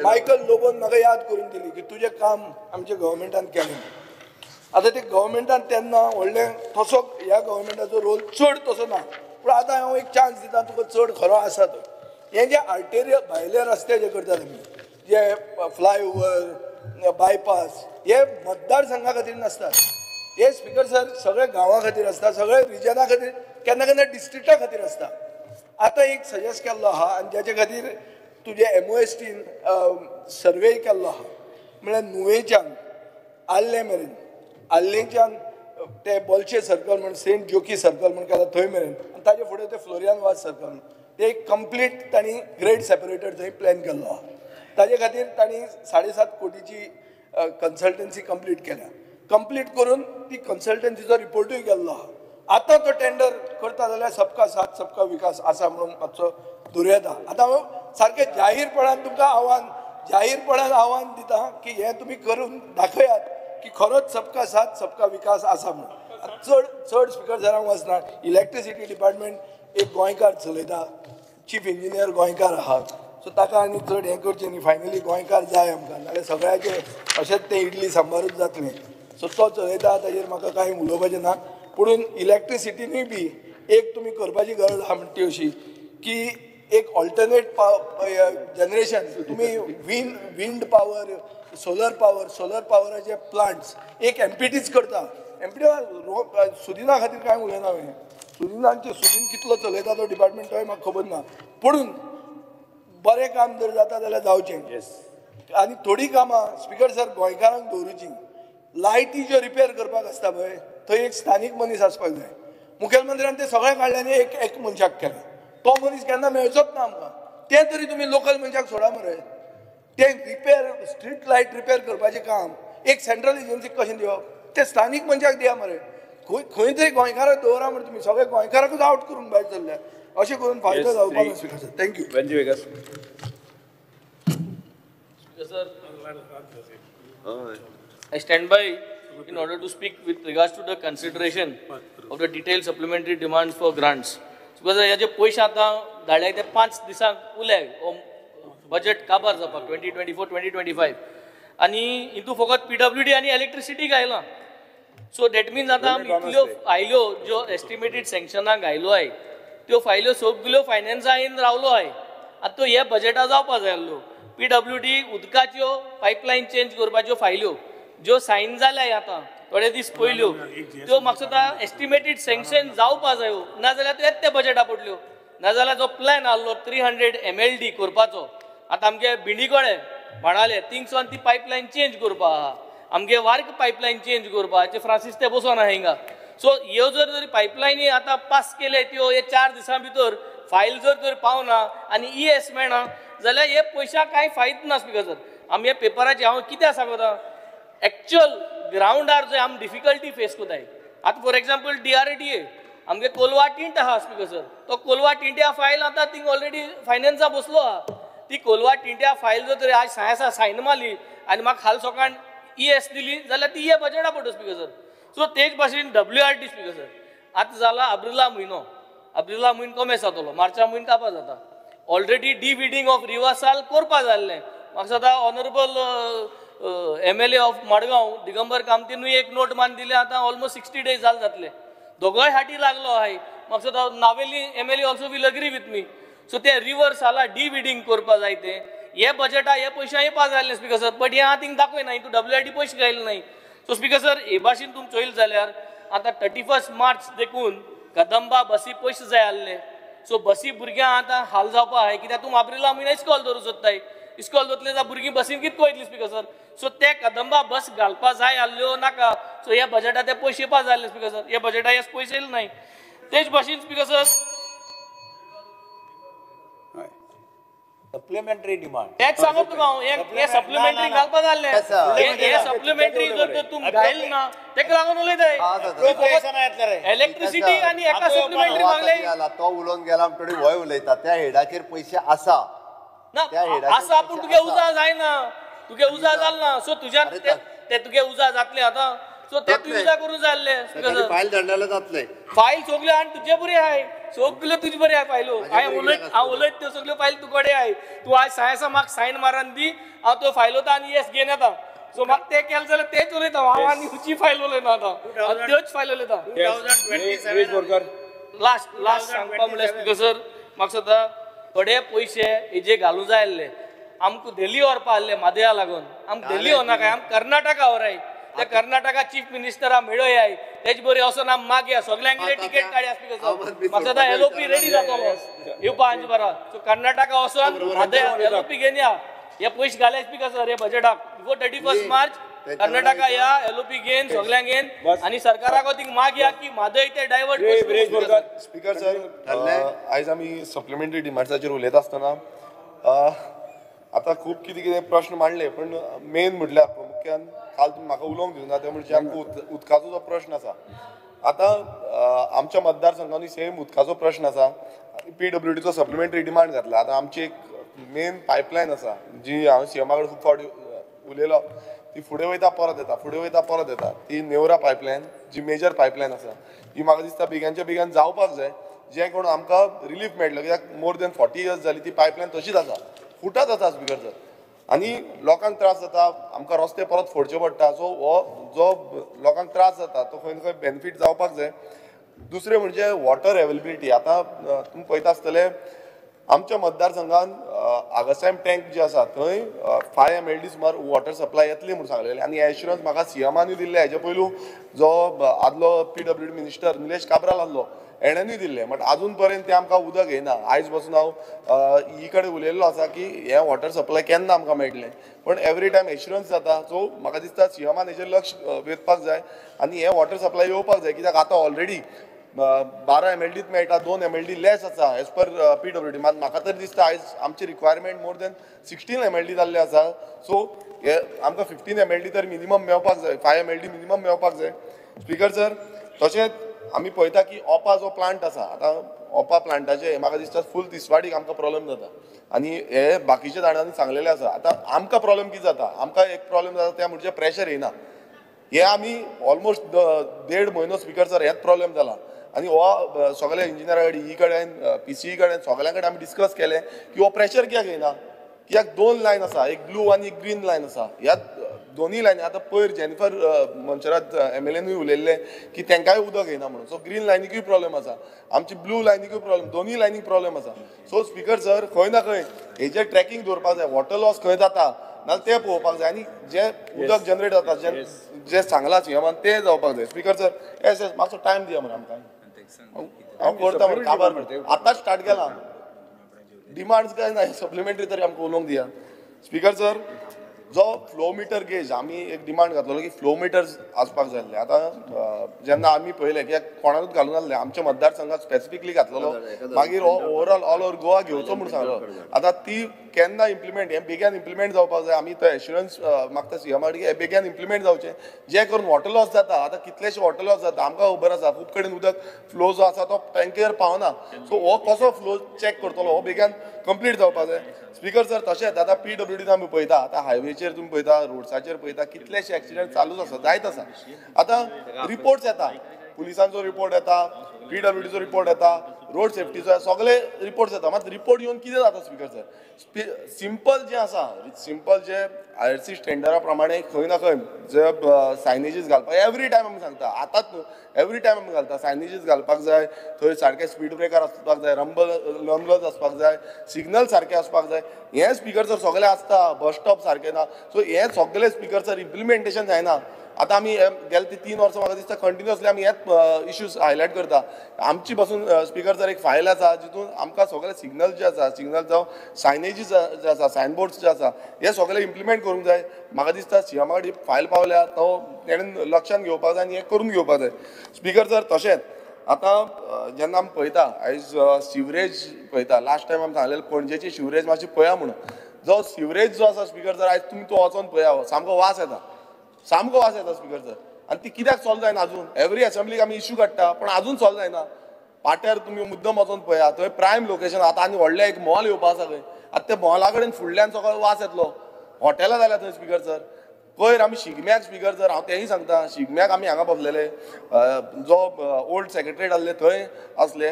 मायकल लोबोन म्हाका याद करून दिली की तुजें काम आमच्या गव्हर्मेंटान केलें. आतां ते गव्हर्मेंटान तेन्ना व्हडलें तसो ह्या गव्हर्मेंटाचो रोल चड तसो ना, पूण आतां हांव एक चान्स दिता तुका चड खरो आसा तो. हें जे आर्टेरियल भायले रस्ते जे करतात आमी, जे फ्लायओवर बायपास, हे मतदारसंघा खातीर नासतात, हे स्पिकर सर सगळे गांवा खातीर आसता, सगळे रिजना खातीर, केन्ना केन्ना डिस्ट्रिक्टा खातीर आसता. आतां एक सजेस्ट केल्लो आहा आनी जाचे खातीर तुजे MOSTन सर्वे केल्लो आहा, म्हळ्यार नुवेच्यान आल्ले मेरेन, आल्लेच्यान ते बोलशे सर्कल म्हण, सेंट जोकी सर्कल म्हण केला थंय मेरेन, आनी ताजे फुडें ते फ्लोरियान वाज सर्कल म्हण, ते एक कंप्लीट तांणी ग्रेड सेपरेटर थंय प्लॅन केल्लो आहा. ताजे खातीर तांणी 7.5 कोटीची कन्सल्टन्सी कंप्लीट केल्या. कंप्लीट करून ती कन्सल्टन्सीचो रिपोर्टूय केल्लो आहा. आतां तो टेंडर करता जाल्यार सबका साथ सबका विकास आसा म्हणून मातसो दुर्येता. आतां हांव सारकें जाहीरपणान तुमकां आव्हान, जाहीरपणान आव्हान दिता की हें तुमी करून दाखयात की खरोच सबका साथ सबका विकास आसा म्हणून. चड चड स्पिकर सरांक वचना. इलेक्ट्रिसिटी डिपार्टमेंट एक गोंयकार चलयता, चीफ इंजिनियर गोंयकार आहा, सो ताका आनी चड हें करचें न्ही. फायनली गोंयकार जाय आमकां, नाल्यार सगळ्याचें अशेंच तें इडली सांबारूच जातलें. सो तो चलयता, ताजेर म्हाका कांय उलोवपाचें ना. पुणून इलेक्ट्रिसिटीनूय बी एक तुमी करपाची गरज आहा म्हणटा ती अशी की एक ऑल्टरनेट जनरेशन तुमी wind power, solar power, solar पावराचे प्लांट्स एक MPTच करता. MPT सुदिना खातीर कांय उलयना हांवें, सुदिनाचे सुदीन कितलो चलयता तो डिपार्टमेंट तोय म्हाका खबर ना, पुणून बरें काम जर जाता जाल्यार जावचें. आनी थोडीं कामां स्पिकर सर गोंयकारांक दवरुचीं. लायटी ज्यो रिपेर करपाक आसता पळय थंय एक स्थानीक मनीस आसपाक जाय. मुखेलमंत्र्यान ते सगळें काडलें आनी एक एक मनशाक केलें, तो मनीस केन्ना मेळचोच ना आमकां. तें तरी तुमी लोकल मनशाक सोडा मरे. ते रिपेर स्ट्रीट लायट रिपेर करपाचें काम एक सेंट्रल एजन्सीक कशें दिवप, ते स्थानीक मनशाक दिया मरे. खंय खंय तरी गोंयकाराक दवरा मरे, तुमी सगळे गोंयकाराकूच आवट करूंक भायर सरल्या. अशें करून फायदो जावपाक ना speaker sir. Thank you. Sir, I stand by in order to speak with regards to the consideration of the detailed supplementary demands for grants. Because हे जे पयशे आतां धाडले ते 5 दिसांक उरले बजेट काबार जावपाक 2024 2025, आनी हितून फकत PWD आनी इलेक्ट्रिसिटीक आयलां. सो that means आतां इतल्यो फायल्यो ज्यो एस्टिमेटेड सँक्शनाक घायल्यो आहाय त्यो फायल्यो सगल्यो फायनान्सा येवन रावलो आहाय. आतां त्यो हे बजेटा जावपा जाय आसल्यो. PWD उदकाच्यो पायपलायन चेंज करपाच्यो फायल्यो ज्यो सायन जाल्या आतां थोडे दीस पयल्यो त्यो म्हाका दिसता एस्टिमेटेड सँक्शन जावपा जायो, नाजाल्यार त्यो येत ते बजेटा पडल्यो. नाजाल्यार जो प्लॅन आहलो 300 MLD करपाचो, आतां आमगे भिंडीकोळे म्हणाले थिंगसून ती पायपलायन चेंज करपा आहा. आमगे वार्क पायपलायन चेंज करपाचे फ्रांसीस ते बसोन आहा हिंगा. सो ह्यो जर तरी पायपलायनी आतां पास केले त्यो हे 4 दिसां भितर फायल जर तर पावना आनी ES मेळना जाल्यार हे पयशा कांय फायद ना स्पीकर सर. आमी हे पेपराचे हांव कित्याक सांगता एक्चुअल ग्रावंडार जंय आमी डिफिकल्टी फेस करताय. आतां फॉर एग्जाम्पल DRDA आमगे कोलवा टिंट आहा स्पीकर सर, तो कोलवा टिंट्या फायल आतां थिंग ऑलरेडी फायनान्सा बसलो आहा. ती कोलवा टिंट्या फायल जर तरी आज सायसा सायन मारली आनी म्हाका खाल सोकाण ES दिली जाल्यार ती हे बजेटा पडटा स्पीकर सर. सो तेच भाशेन WRT speaker sir आतां जाला आब्रिला म्हयनो, आब्रिला म्हयनो कमेस जातलो, मार्चा म्हयनो कापा जाता. ऑलरेडी डिविडींग ऑफ रिवर्साल करपा जाल्लें. म्हाका दिसता honourable MLA of Madgaon Digambar कामतीनूय एक नोट मान दिले, आतां ऑलमोस्ट 60 डेज जाल जातले, दोगोय हाटी लागलो आहाय. म्हाका दिसता Navelim MLA also will agree with me. So ते रिवर्साला डिविडींग करपा जाय ते हे बजेटा हे पयशे येवपा जाय स्पीकर सर, बट हे हांव थिंग दाखयना हितून WRT पयशे घायले नाय. सो स्पीकर सर हे भाशेन तुमी चोयल जाल्यार आतां 31 मार्च देखून कदंबा बसी पयशे जाय आहले. सो बसी भुरग्यांक आतां हाल जावपा आहाय कित्याक तूं आब्रिला म्हयन्या इस्कॉल दवरूं सोदताय, इस्कॉल दवरतले जाल्यार भुरगीं बसीन कितें वयतली स्पीकर सर. सो ते कदंबा बस घालपा जाय आहल्यो नाका. सो ह्या बजेटा ते पयशे येवपा जाय आहले स्पीकर सर, ह्या बजेटा हे पयशे येयले नाय. तेच भाशेन स्पीकर सर सप्लिमेंटरी डिमांड तेच सांगत तुका हांव, हे सप्लिमेंटरी घालपा जाल्ले, हे सप्लिमेंटरी जर तूं घायल ना तेका लागून उलयताय. इलेक्ट्रिसिटी आनी एका सप्लिमेंटरी मागले तो उलोवन गेला म्हणटकीर वय उलयता त्या हेडाचेर पयशे आसा ना आसा, पूण तुगे उजा जायना, तुगे उजा जाल ना. सो तुज्यान ते तुगे उजा जातले आतां, सो ते तूं उजा करूं जाय आसले. फायल धाडलेले जातले, फायल सगल्यो आनी तुजे बरी आहाय, सगल्यो तुजे बरी आहाय फायलो. हांवें उलयत हांव उलयत त्यो सगल्यो फायल तूं कडेन आहाय. तूं आयज सायसा म्हाका सायन मारान दी, हांव त्यो फायलो आनी येस घेवन येता. सो म्हाका तें केलें जाल्यार तेंच उलयता हांव आनी खंयची फायल उलयना आतां, त्योच फायल उलयता. लास्ट लास्ट सांगपा म्हणल्यार स्पीकर सर म्हाका दिसता थोडे पयशे हेजे घालूं जाय आसले, आमकां दिल्ली व्हरपा आसले म्हादया लागून, आमकां दिल्ली व्हरनाकाय, आमकां कर्नाटका व्हराय. ते कर्नाटका चीफ मिनिस्टरा मेळोयाय, तेज बरी वचोन आमी मागया सगल्यांगेले तिकेट काडया स्पीकर सर. म्हाका दिसता LOP ready जातलो येवपा हांचे बरा. सो कर्नाटका वचोन म्हादय LOP घेवन या, हे पयशे घाले स्पीकर सर हे बजेटाक बिफोर 31 मार्च कर्नाटका या LOP घेवन सगल्यांक घेवन आनी सरकाराक थिंग मागया की म्हादय ते डायवर्ट. स्पीकर सर आयज आमी सप्लिमेंटरी डिमांड्साचेर उलयता आसतना आतां खूब कितें कितें प्रश्न मांडले, पण मेन म्हटल्यार प्रामुख्यान काल तुमी म्हाका उलोवंक दिवना तें म्हणजे आमकां उदकाचो जो प्रश्न आसा. आतां आमच्या मतदारसंघांनी सेम उदकाचो प्रश्न आसा, PWDचो सप्लिमेंटरी डिमांड घातला. आतां आमची एक मेन पायपलायन आसा जी हांव CMA कडेन खूब फावटी उलयलो, ती फुडें वयता परत येता, फुडें वयता परत येता. ती नेवरा पायपलायन जी मेजर पायपलायन आसा ही म्हाका दिसता बेगानच्या बेगान जावपाक जाय, जें करून आमकां रिलीफ मेळटलो. कित्याक मोर दॅन 40 इयर्स जाली ती पायपलायन तशीच आसा, फुटत आसा स्पीकर सर, आनी लोकांक त्रास जाता, आमकां रस्ते परत फोडचे पडटा. सो हो जो लोकांक त्रास जाता तो खंय ना खंय बेनिफीट जावपाक जाय. दुसरें म्हणजे वॉटर एवेलेबिलिटी. आतां तुमी पळयता आसतले आमच्या मतदारसंघान आगसायम टँक जे आसा थंय 5 MLD सुमार वॉटर सप्लाय येतली म्हूण सांगलेलें आनी एश्युरन्स म्हाका CMAनूय दिल्लें. हेजे पयलू जो आदलो PWD minister Nilesh Cabral आसलो हेणेनूय दिल्लें, बट आजून पर्यंत तें आमकां उदक येना. आयज बसून हांव ई कडेन उलयल्लो आसा की हें वॉटर सप्लाय केन्ना आमकां मेळटलें, पण एवरी टायम एश्युरन्स जाता. सो म्हाका दिसता CMAन हेजेर लक्ष वेधपाक जाय आनी हें वॉटर सप्लाय येवपाक जाय, कित्याक आतां ऑलरेडी 12 MLDत मेळटा, 2 MLD less आसा एज पर PWD. मात म्हाका तरी दिसता आयज आमची रिक्वायरमेंट मोर दॅन 16 MLD जाल्ले आसा. सो हे आमकां 15 MLD तर मिनिमम मेळपाक जाय, 5 MLD minimum मेळपाक जाय स्पीकर सर. तशेंच आमी पळयता की ओपा जो प्लांट आसा, आतां ओपा प्लांटाचे म्हाका दिसता फूल तिसवाडीक आमकां प्रॉब्लम जाता आनी हे बाकीच्या जाणांनी सांगलेलें आसा. आतां आमकां प्रॉब्लम कितें जाता, आमकां एक प्रॉब्लम जाता तें म्हणजे प्रेशर येना. हे आमी ऑलमोस्ट 1.5 म्हयनो स्पीकर सर हेच प्रॉब्लम जाला आनी हो सगळे इंजिनियरा कडेन, ई कडेन, PCE कडेन सगळ्यां कडेन आमी डिस्कस केलें की हो प्रेशर कित्याक येना, कित्याक 2 लायन आसा, एक ब्लू आनी एक ग्रीन लायन आसा. ह्या दोनूय लायनी आतां पयर जेनिफर मनशरात MLAनूय उलयल्लें की तांकांय उदक येना म्हणून. सो ग्रीन लायनीकूय प्रॉब्लम आसा, आमची ब्लू लायनीकूय प्रॉब्लम, दोनूय लायनीक प्रॉब्लम आसा. सो स्पीकर सर खंय ना खंय हेजेर ट्रॅकिंग दवरपाक जाय, वॉटर लॉस खंय जाता नाल्यार तें पळोवपाक जाय आनी जें उदक जनरेट जाता जें सांगलां CMAन तें जावपाक जाय. स्पीकर सर येस येस मातसो टायम दिया मरे आमकां, हांव करता मरे काबार आतांच स्टार्ट केलां, डिमांड्स काय ना सप्लिमेंटरी तरी आमकां उलोवंक दिया स्पीकर सर. जो फ्लो मिटर गेज आमी एक डिमांड घातलेलो की फ्लो मिटर्स आसपाक जाय आसले. आतां जेन्ना आमी पळयलें की कोणाकूच घालून नासलें, आमच्या मतदारसंघात स्पेसिफिकली घातलेलो, मागीर ओवरऑल ऑल ओवर गोवा घेवचो म्हूण सांगलो. आतां ती केन्ना इम्प्लिमेंट, हें बेगीन इम्प्लिमेंट जावपाक जाय. आमी तो एश्युरन्स मागता सीएमा कडेन की हें बेगीन इम्प्लिमेंट जावचें, जें करून वॉटर लॉस जाता. आतां कितलेशे वॉटर लॉस जाता, आमकां खबर आसा खूब कडेन उदक फ्लो जो आसा तो टँकेर पावना. सो हो कसो फ्लो चॅक करतलो, हो बेगीन कंप्लीट जावपाक जाय. स्पीकर सर तशेंच आतां पीडब्ल्यूडीन आमी पळयता, आतां हायवेचेर तुमी पळयता, रोड्साचेर पळयता, कितलेशे एक्सिडंट चालूच आसा, जायत आसा. आतां रिपोर्ट्स येता, पुलिसांचो रिपोर्ट येता, पीडब्ल्यूडीचो रिपोर्ट येता, रोड सेफ्टीचो, सगळे रिपोर्ट्स येता. मात रिपोर्ट येवन कितें जाता स्पीकर सर, सिंपल जें आसा, सिंपल जे आयआरसी स्टँडर्डा प्रमाणे खंय ना खंय जे सायनेजीस घालपाक एवरी टायम आमी सांगता, आतांच न्हू, एवरी टायम आमी घालता, सायनेजीस घालपाक जाय, थंय सारके स्पीड ब्रेकर आसपाक जाय, रंबल्स आसपाक जाय, सिग्नल सारके आसपाक जाय. हें स्पीकर सर सगळें आसता, बस स्टॉप सारकें ना. सो हें सगळें स्पीकर सर इम्प्लिमेंटेशन जायना. आतां आमी गेले ते 3 वर्सां म्हाका दिसता कंटिन्युअसली आमी हेच इश्यूज हायलायट करता. आमची पासून स्पीकर सर एक फायल आसा जितून आमकां सगळे सिग्नल जे आसा, सिग्नल जावं सायनेजीस जे आसा, सायनबोर्ड्स जे आसा, हे सगळे इम्प्लिमेंट करूंक जाय. म्हाका दिसता सीएमा कडेन फायल पावल्या तो तेणेन लक्षान घेवपाक जाय आनी हें करून घेवपाक जाय. स्पीकर सर तशेंच आतां जेन्ना आमी पळयता आयज सिवरेज पळयता, लास्ट टायम आमी सांगलेलें पणजेची सिवरेज मातशी पळया म्हणून. जो सिवरेज जो आसा स्पीकर सर, आयज तुमी तो वचोन पळया, सामको वास येता, सामको वास येता स्पीकर सर. आनी ती कित्याक सॉल्व जायना अजून? एवरी असेंब्लीक आमी इश्यू काडटा पण अजून सॉल्व जायना. पाट्यार तुमी मुद्दम वचोन पळया, थंय प्रायम लोकेशन. आतां आनी व्हडलें एक मॉल येवपा आसा खंय, आतां त्या मॉला कडेन फुडल्यान सगळो वास येतलो. हॉटेलां जाल्या थंय स्पीकर सर. पयर आमी शिगम्याक स्पीकर सर, हांव तेंय सांगता, शिगम्याक आमी हांगा बसलेले, जो ओल्ड सेक्रेटरीट आसले थंय आसले,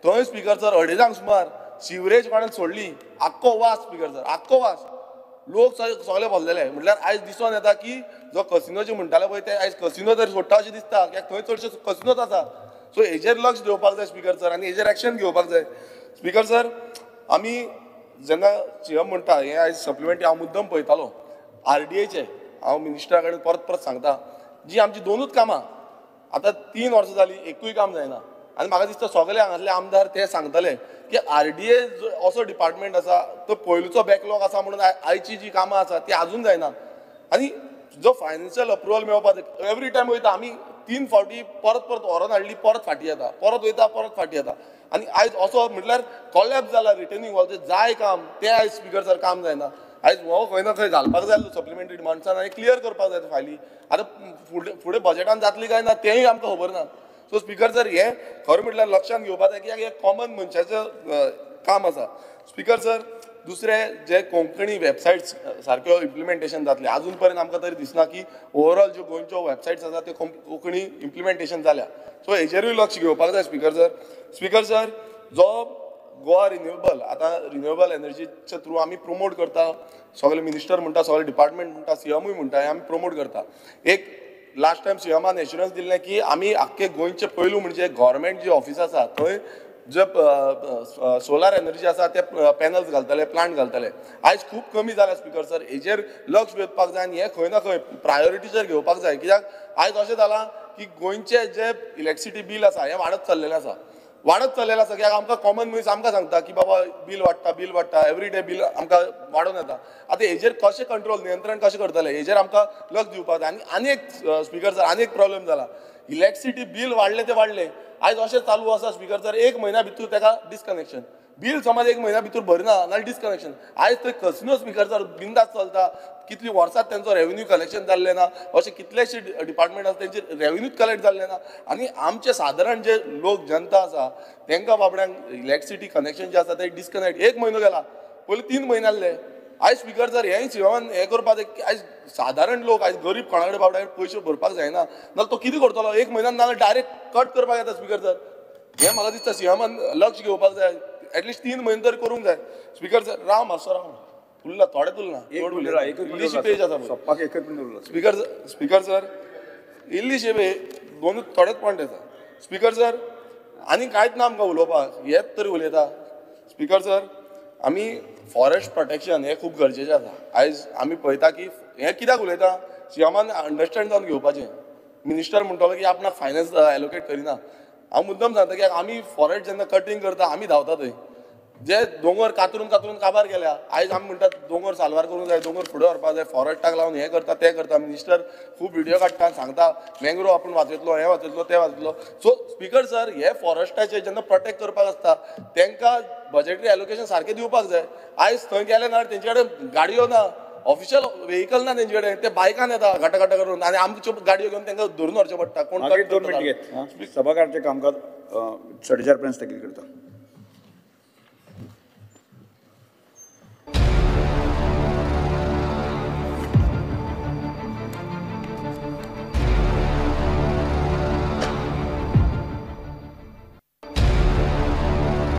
थंय स्पीकर सर 2:30 सुमार सिवरेज कोणें सोडली, आख्खो वास स्पीकर सर, आख्खो वास, लोक सगळे भरलेले. म्हटल्यार आयज दिसून येता की जो कसिनोचे म्हणटाले पळय ते आयज कसिनो तरी सोडटा अशें दिसता, कित्याक थंय चडशे कसिनोच आसा. सो हेजेर लक्ष दिवपाक जाय स्पीकर सर आनी हेजेर एक्शन घेवपाक जाय. स्पीकर सर आमी जेन्ना सीएम म्हणटा हें आयज सप्लिमेंटरी हांव मुद्दम पळयतालो आरडीएचे, हांव मिनिस्टरा कडेन परत परत सांगता, जी आमची दोनूच कामां आतां 3 वर्सां जालीं एकूय काम जायना. आनी म्हाका दिसता सगळे हांगासले आमदार ते सांगतले की आरडीए असो डिपार्टमेंट आसा तो पयलूचो बॅकलॉग आसा म्हणून आयची जी कामां आसा ती आजून जायना. आनी जो फायनान्शियल अप्रुवल मेळपाक एवरी टायम वयता, आमी 3 फावटी परत परत व्हरोन हाडली, परत फाटीं येता, परत वयता, परत फाटीं येता. आनी आयज असो म्हटल्यार कॉलॅप्स जाला रिटर्निंग वॉल, जाय काम तें आयज स्पीकर सर काम जायना. आयज हो खंय ना खंय घालपाक जाय सप्लिमेंटरी डिमांड्सान आनी क्लियर करपाक जाय फायली. आतां फुडें फुडें बजेटान जातली काय ना तेंय आमकां खबर ना. सो स्पीकर सर हें खरें म्हटल्यार लक्षांत घेवपाक जाय की हें कॉमन मनशाचें काम आसा. स्पीकर सर दुसरें जे कोंकणी वेबसायट्स सारक्यो इम्प्लिमेंटेशन जातलें आजून पर्यंत आमकां तरी दिसना की ओवरऑल ज्यो गोंयच्यो वेबसायट्स आसा त्यो कोंकणी इम्प्लिमेंटेशन जाल्या. सो हेजेरूय लक्ष घेवपाक जाय स्पीकर सर. स्पीकर सर जो गोवा रिन्युएबल, आतां रिन्युएबल एनर्जीच्या थ्रू आमी प्रमोट करता, सगळे मिनिस्टर म्हणटा, सगळे डिपार्टमेंट म्हणटा, सीएमूय म्हणटा, हें आमी प्रमोट करता. एक लास्ट टायम सीएमान एश्युरन्स दिल्लें की आमी आख्खे गोंयचे पयलू म्हणजे गव्हर्मेंट जी ऑफिस आसा थंय जे सोलार एनर्जी आसा ते पॅनल्स घालतले, प्लांट घालतले. आयज खूब कमी जाल्या स्पीकर सर, हेजेर लक्ष वेधपाक जाय आनी हें खंय ना खंय प्रायोरिटीचेर घेवपाक जाय. कित्याक आयज अशें जालां की गोंयचें जें इलेक्ट्रिसिटी बील आसा हें वाडत चल्लेलें आसा, वाडत चल्लेलें आसा. कित्याक आमकां कॉमन मनीस आमकां सांगता की बाबा बील वाडटा, बील वाडटा, एवरी डे बील आमकां वाडोवन येता. आतां हेजेर कशें कंट्रोल, नियंत्रण कशें करतले हेजेर आमकां लक्ष दिवपाक जाय. आनी आनी एक स्पीकर सर आनी एक प्रॉब्लेम जाला, इलेक्ट्रिसिटी बील वाडलें तें वाडलें, आयज अशें चालू आसा स्पीकर सर, 1 म्हयन्या भितर ताका डिस्कनेक्शन, बील समज 1 म्हयन्या भितर भरना नाल्यार डिस्कनेक्शन. आयज थंय कसिनो स्पीकर सर बिंदास चलता, कितली वर्सां तेंचो रेवेन्यू कलेक्शन जाल्लें ना, अशे कितलेशे डिपार्टमेंट आसा तेंचे रेवेन्यूच कलेक्ट जाल्लें ना. आनी आमचे सादारण जे लोक जनता आसा तेंकां बाबड्यांक इलेक्ट्रिसिटी कनेक्शन जें आसा तें डिस्कनेक्ट 1 म्हयनो गेला, पयलीं 3 म्हयने आसले. आयज स्पीकर सर हें सीएमान हें करपाक जाय की आयज सादारण लोक, आयज गरीब कोणा कडेन बाबड्या पयशे भरपाक जायना, नाल्यार तो कितें करतलो 1 म्हयन्यान, नाल्यार डायरेक्ट कट करपाक येता स्पीकर सर. हें म्हाका दिसता सीएमान लक्ष घेवपाक जाय, एटलिस्ट 3 म्हयने तरी करूंक जाय. स्पीकर सर राव मातसो, राव उरला थोडेच उरला, इल्लीशी पेज आसा स्पीकर सर. स्पीकर सर इल्लीशी दोनूच थोडेच पॉयंट आसा स्पीकर सर, आनी कांयच ना आमकां उलोवपाक, हेच तरी उलयता. स्पीकर सर आमी फॉरेस्ट प्रोटेक्शन हें खूब गरजेचें आसा. आयज आमी पळयता की हें कित्याक उलयता, सीएमान अंडरस्टँड जावन घेवपाचें. मिनिस्टर म्हणटलो की आपणाक फायनान्स एलोकेट करिना, हांव मुद्दम सांगता की आमी फॉरेस्ट जेन्ना कटींग करता आमी धांवता थंय, जे दोंगर कातरून कातरून काबार गेल्या. आयज आमी म्हणटात दोंगर साल्वार करूंक जाय, दोंगर फुडें व्हरपाक जाय, फॉरेस्टाक लावन हें करता तें करता. मिनिस्टर खूब व्हिडियो काडटा, सांगता मँग्रोव आपूण वाचयतलो, हें वाचयतलो, तें वाचयतलो. सो स्पीकर सर, हे फॉरेस्टाचे जेन्ना प्रोटेक्ट करपाक आसता तांकां बजेटरी एलोकेशन सारकें दिवपाक जाय. आयज थंय गेले ना, तेंचे कडेन गाडयो ना, ऑफिशियल व्हेकल ना तेंचे कडेन, ते बायकान येता घाटा घाटा करून आनी आमच्यो गाडयो घेवन तांकां धरून व्हरचें पडटा. कोण 2 मिनट घेत. सभाघराचें कामकाज 4:30 पर्यंत स्थगीत करता.